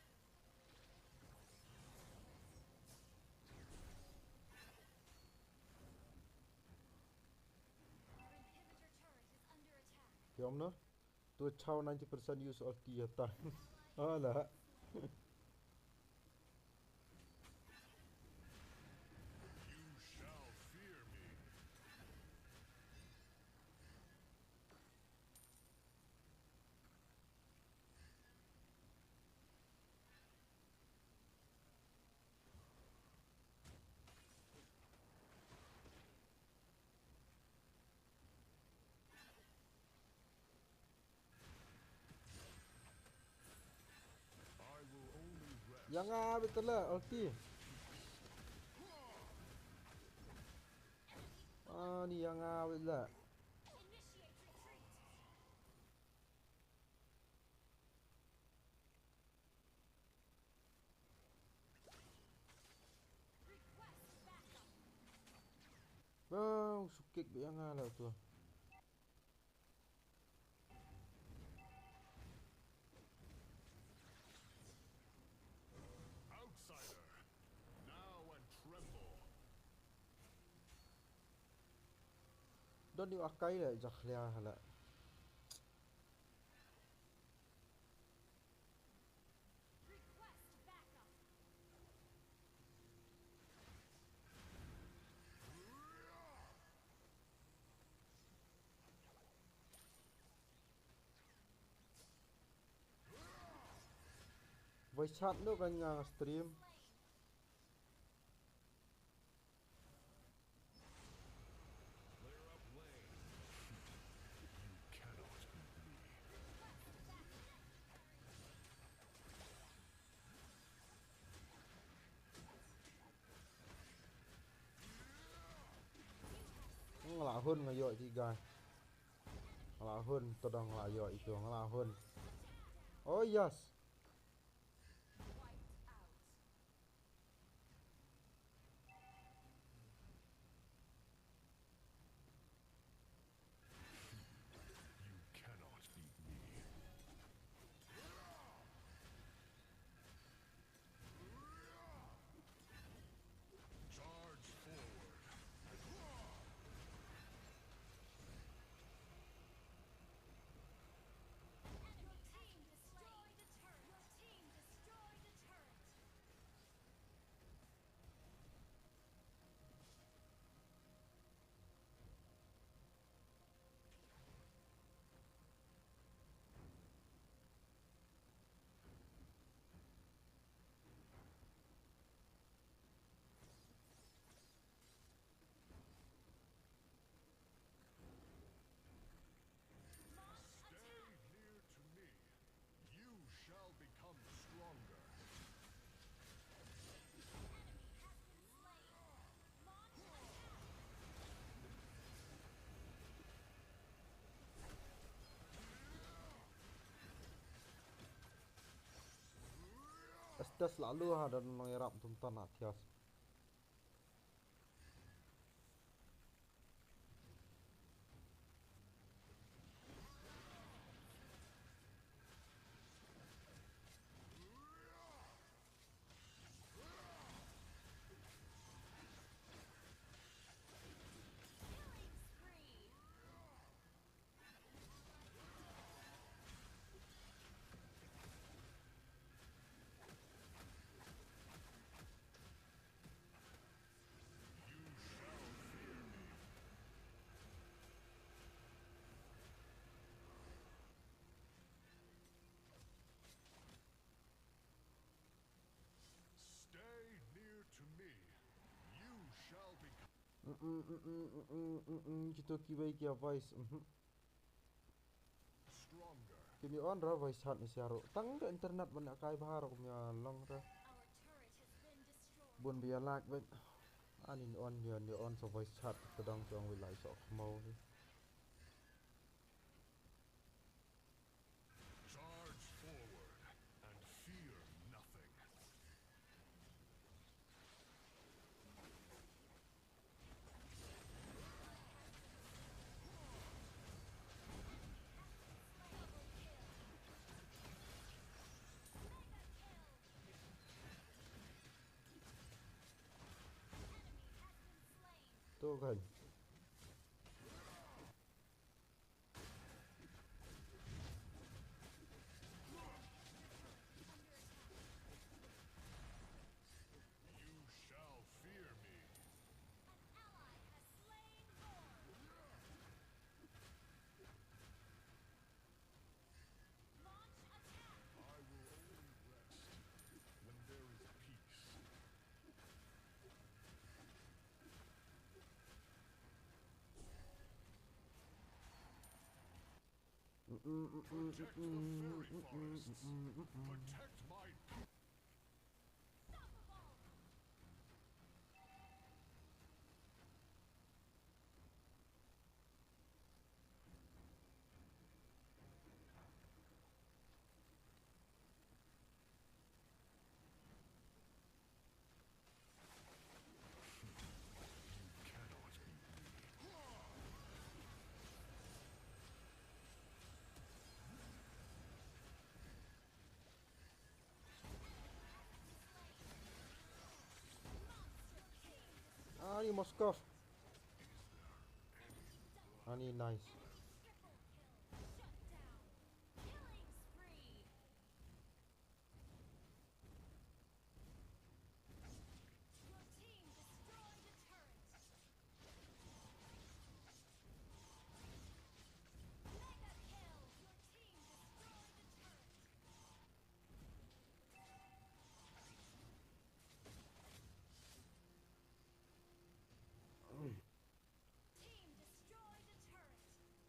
inhibitor turret is under attack. Yom na? Tu chau ninety percent use ulti ya ta. Ala. You shall fear me. I will only rest. Ïa nga bit la ulti. Ani ïa nga bit la. Initiate retreat. Request backup. Bang, sukik bit ïa nga la tu. Outsider, now and tremble. Don yu akai la jakhlia la. Request backup. Voice chat no kan nga stream. Clear up lane. You cannot beat me. Nga la hun nga ïoh ti guy. Nga la hun to dang nga la ïoh itu nga la hun. Oh yes. You cannot beat me. Charge forward. Enemy team destroyed the turret. Test la lu ha don nong irap tum ton na thias. Stay near to me. You shall become Mm, mm, mm, mm, mm, mm, mm, mm, kito kiwei ki voice, mhm. Stronger. Kim ïa on ra voice chat ni sia ruh. Tang da internet ban ïa kai bha ruh kim ïa long ra. Our turret has been destroyed. Bun bia lag bad. Ani on ïa ni on sa voice chat ka dang jong wi lai so khmau ni. Charge forward and fear nothing. To kan. You shall fear me. An ally has slain Lord. Launch attack. I will only rest when there is peace. Protect the fairy forests. Protect my people. Ani Moskov. Ani nice. Your team destroyed a turret. Mega kill. Your team destroyed a turret. Team destroyed a turret.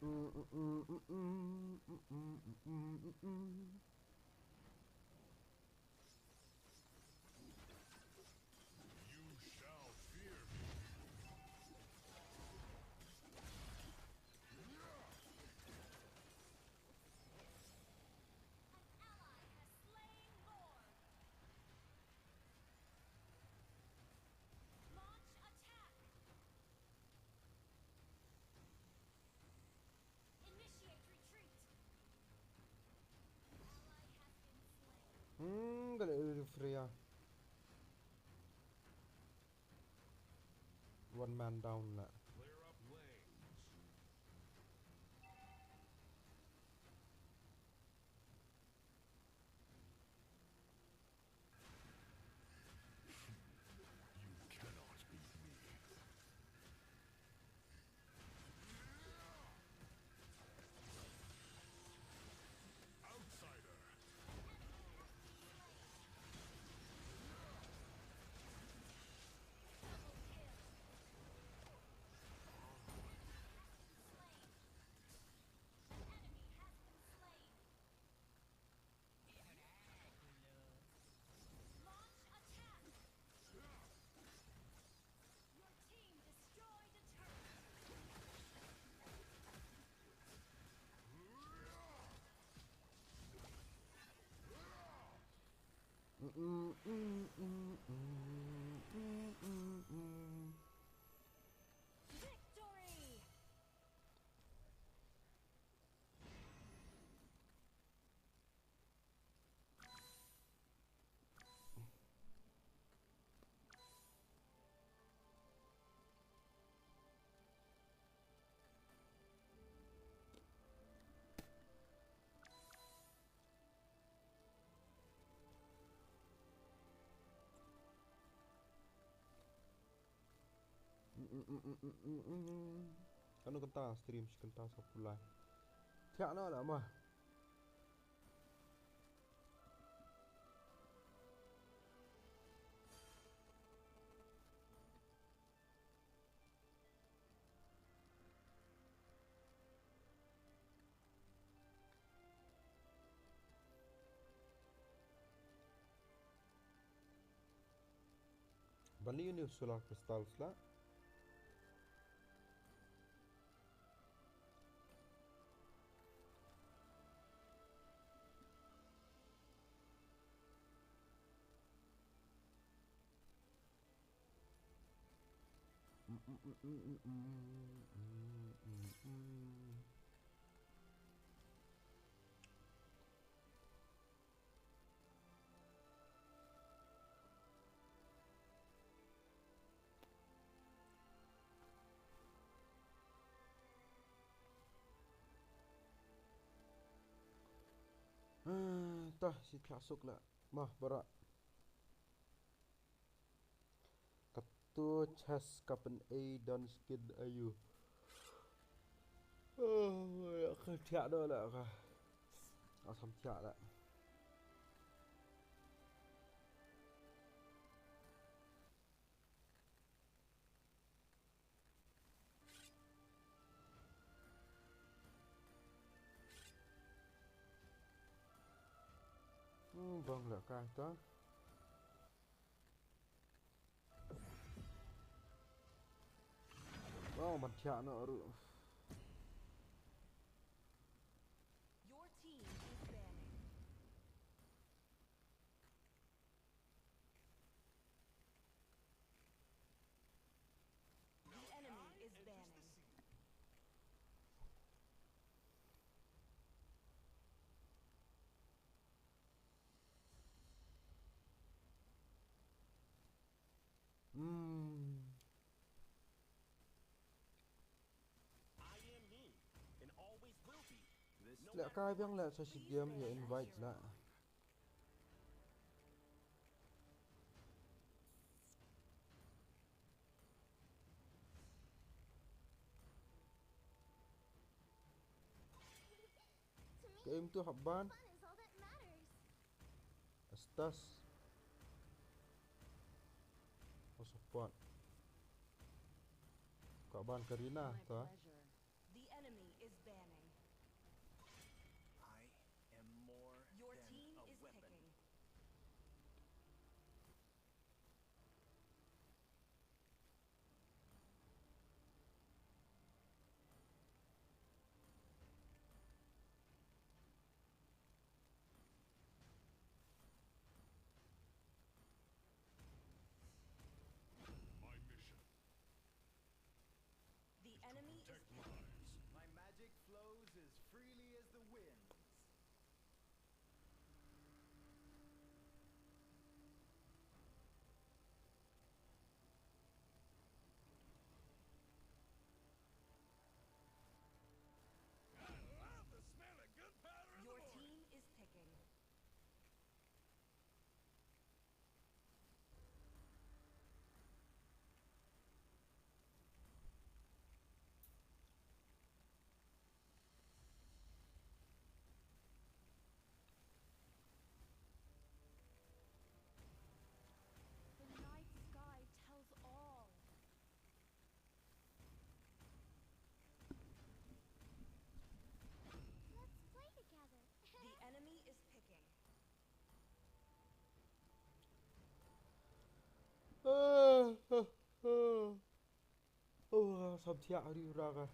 You shall fear me. An ally has slain Lord. Launch attack. Initiate retreat. Ally has been slain. Hmm, ka leh ïa u Freya. One man down la. Clear up lanes. You cannot beat me. Outsider. Enemy has been slain. Launch attack. Your team destroyed a turret. Victory! Kano kynta stream shi kynta sa pulai. Thiah noh la ma. Ban leh ïa une u solar crystals la. Ah, tah, shi thiah suk la. Mah, baroh. Kato chest ka pynei don skin aïu. Oh, ka thiah noh la ka. Ka sam thiah la. Hmm, bang la ka ta. Oh, ban thiah noh ruh. Your team is banning. The enemy is banning. Hmm. I am me and always will be. Leh kai biang leh sa shi game ïa invite la. Ka aim tu hap ban. Estas. Oh, support. Ka ban Karina ta. The enemy is Hop thiah riu raga.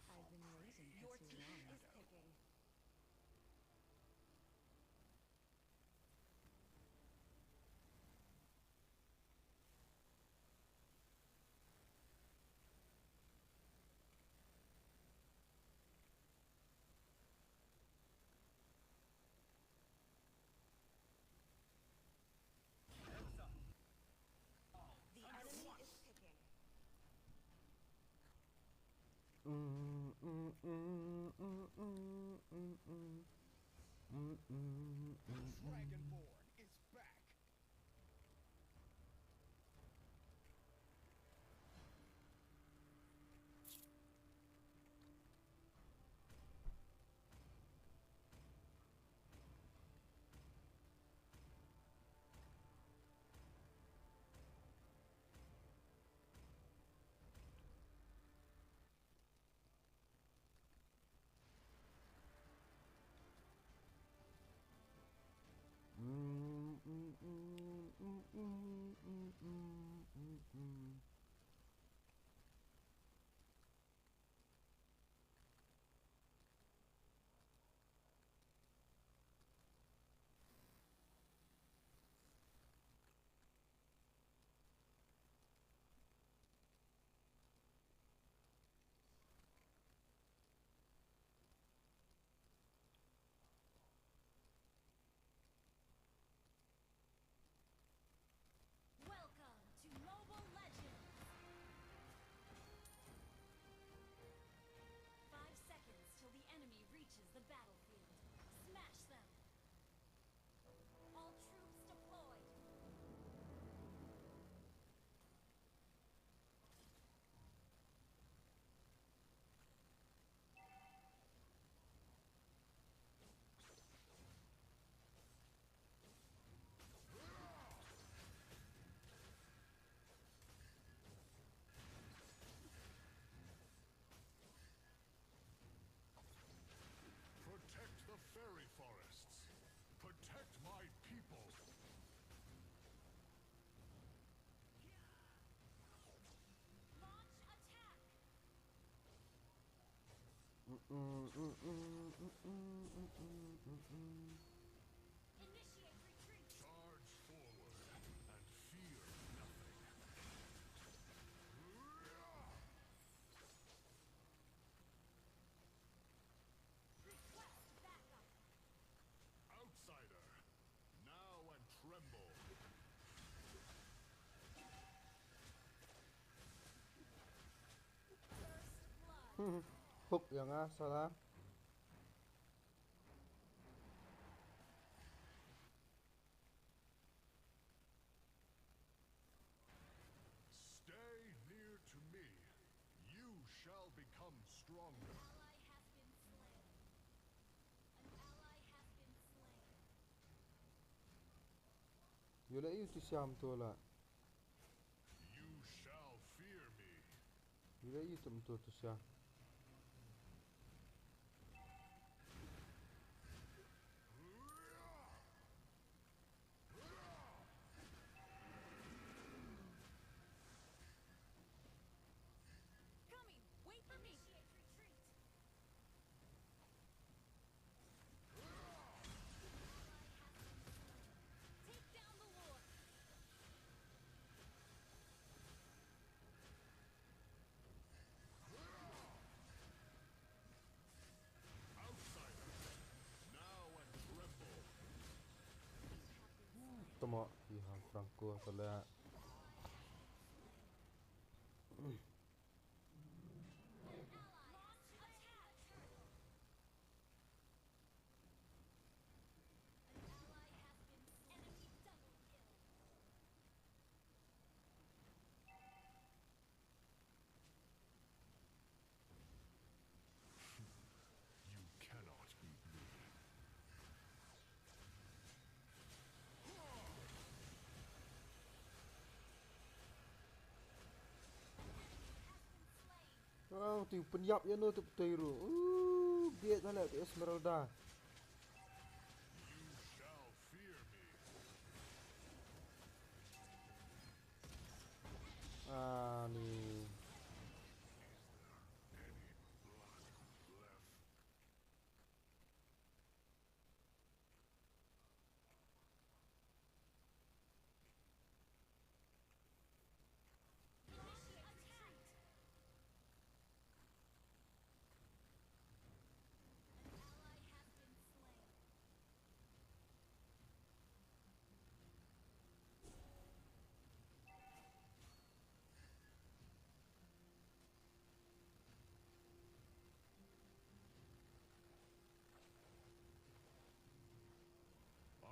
I've been waiting for too long. The enemy is picking. Dragonborn is back. Welcome to Mobile Legends! Five seconds till the enemy reaches the battlefield. Smash them! All troops deployed! Protect the fairy forests. Protect my people. Launch attack. Initiate retreat. Charge forward and fear nothing. Request backup. Outsider, now and tremble. First blood. Hook ïa nga, salah. Stay near to me. You shall become stronger. Ally has been slain. An ally has been slain. Ïoh leh ïoh tu siam tu la. You shall fear me. Ïoh leh ïoh tu tu siam. Coming! Wait for me! Initiate retreat! Take down the Lord! Outsider, now and tremble. Tama, ïa Franco, tala. You cannot beat me. Te u pynïap ïa no te putoi ruh. Uh, bieit na leh te Esmeralda. Ani.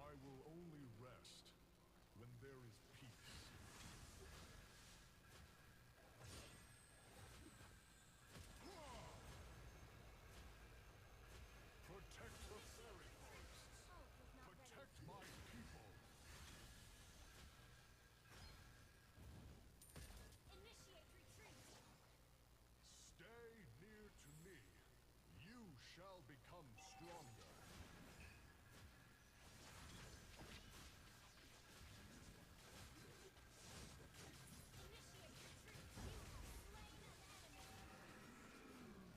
I will only rest when there is peace. Protect the fairy forests. Protect my people. Initiate retreat. Stay near to me. You shall become stronger. Initiate retreat. You have slain an enemy. Enemy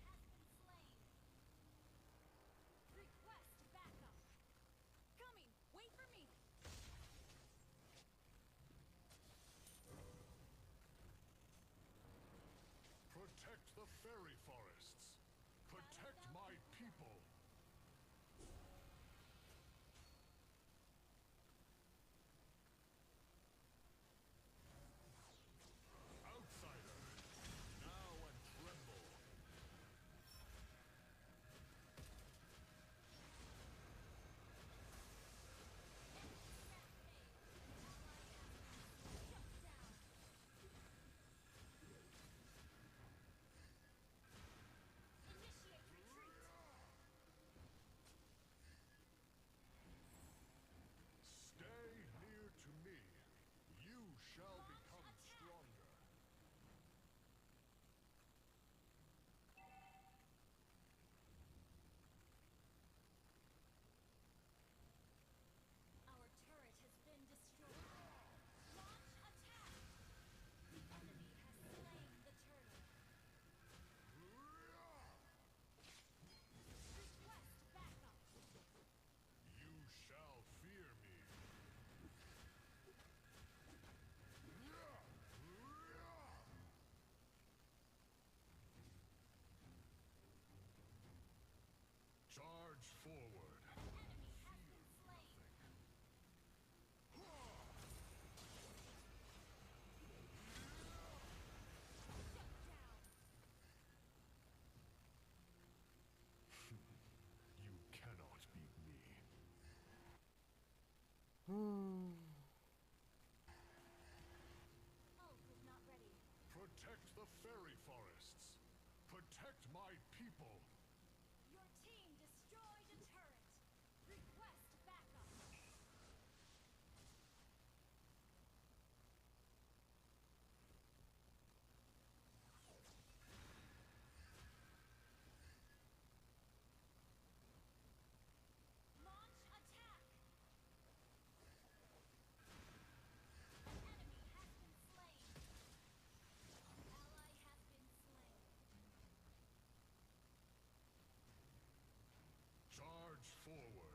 has been slain. Request backup. Coming. Wait for me. Protect the fairy forests. Protect my people. Outsider, now and tremble. Initiate retreat. Stay near to me. You shall become stronger. Our turret has been destroyed. Launch attack! The enemy has slain the turtle. Request backup. You shall fear me. Charge forward. Enemy has been slain. Shut down. You cannot beat me. Hmm. Ult is not ready. Protect the fairy forests. Protect my people. Your team destroyed a turret. Request backup. Launch attack! An enemy has been slain. An ally has been slain. Charge forward.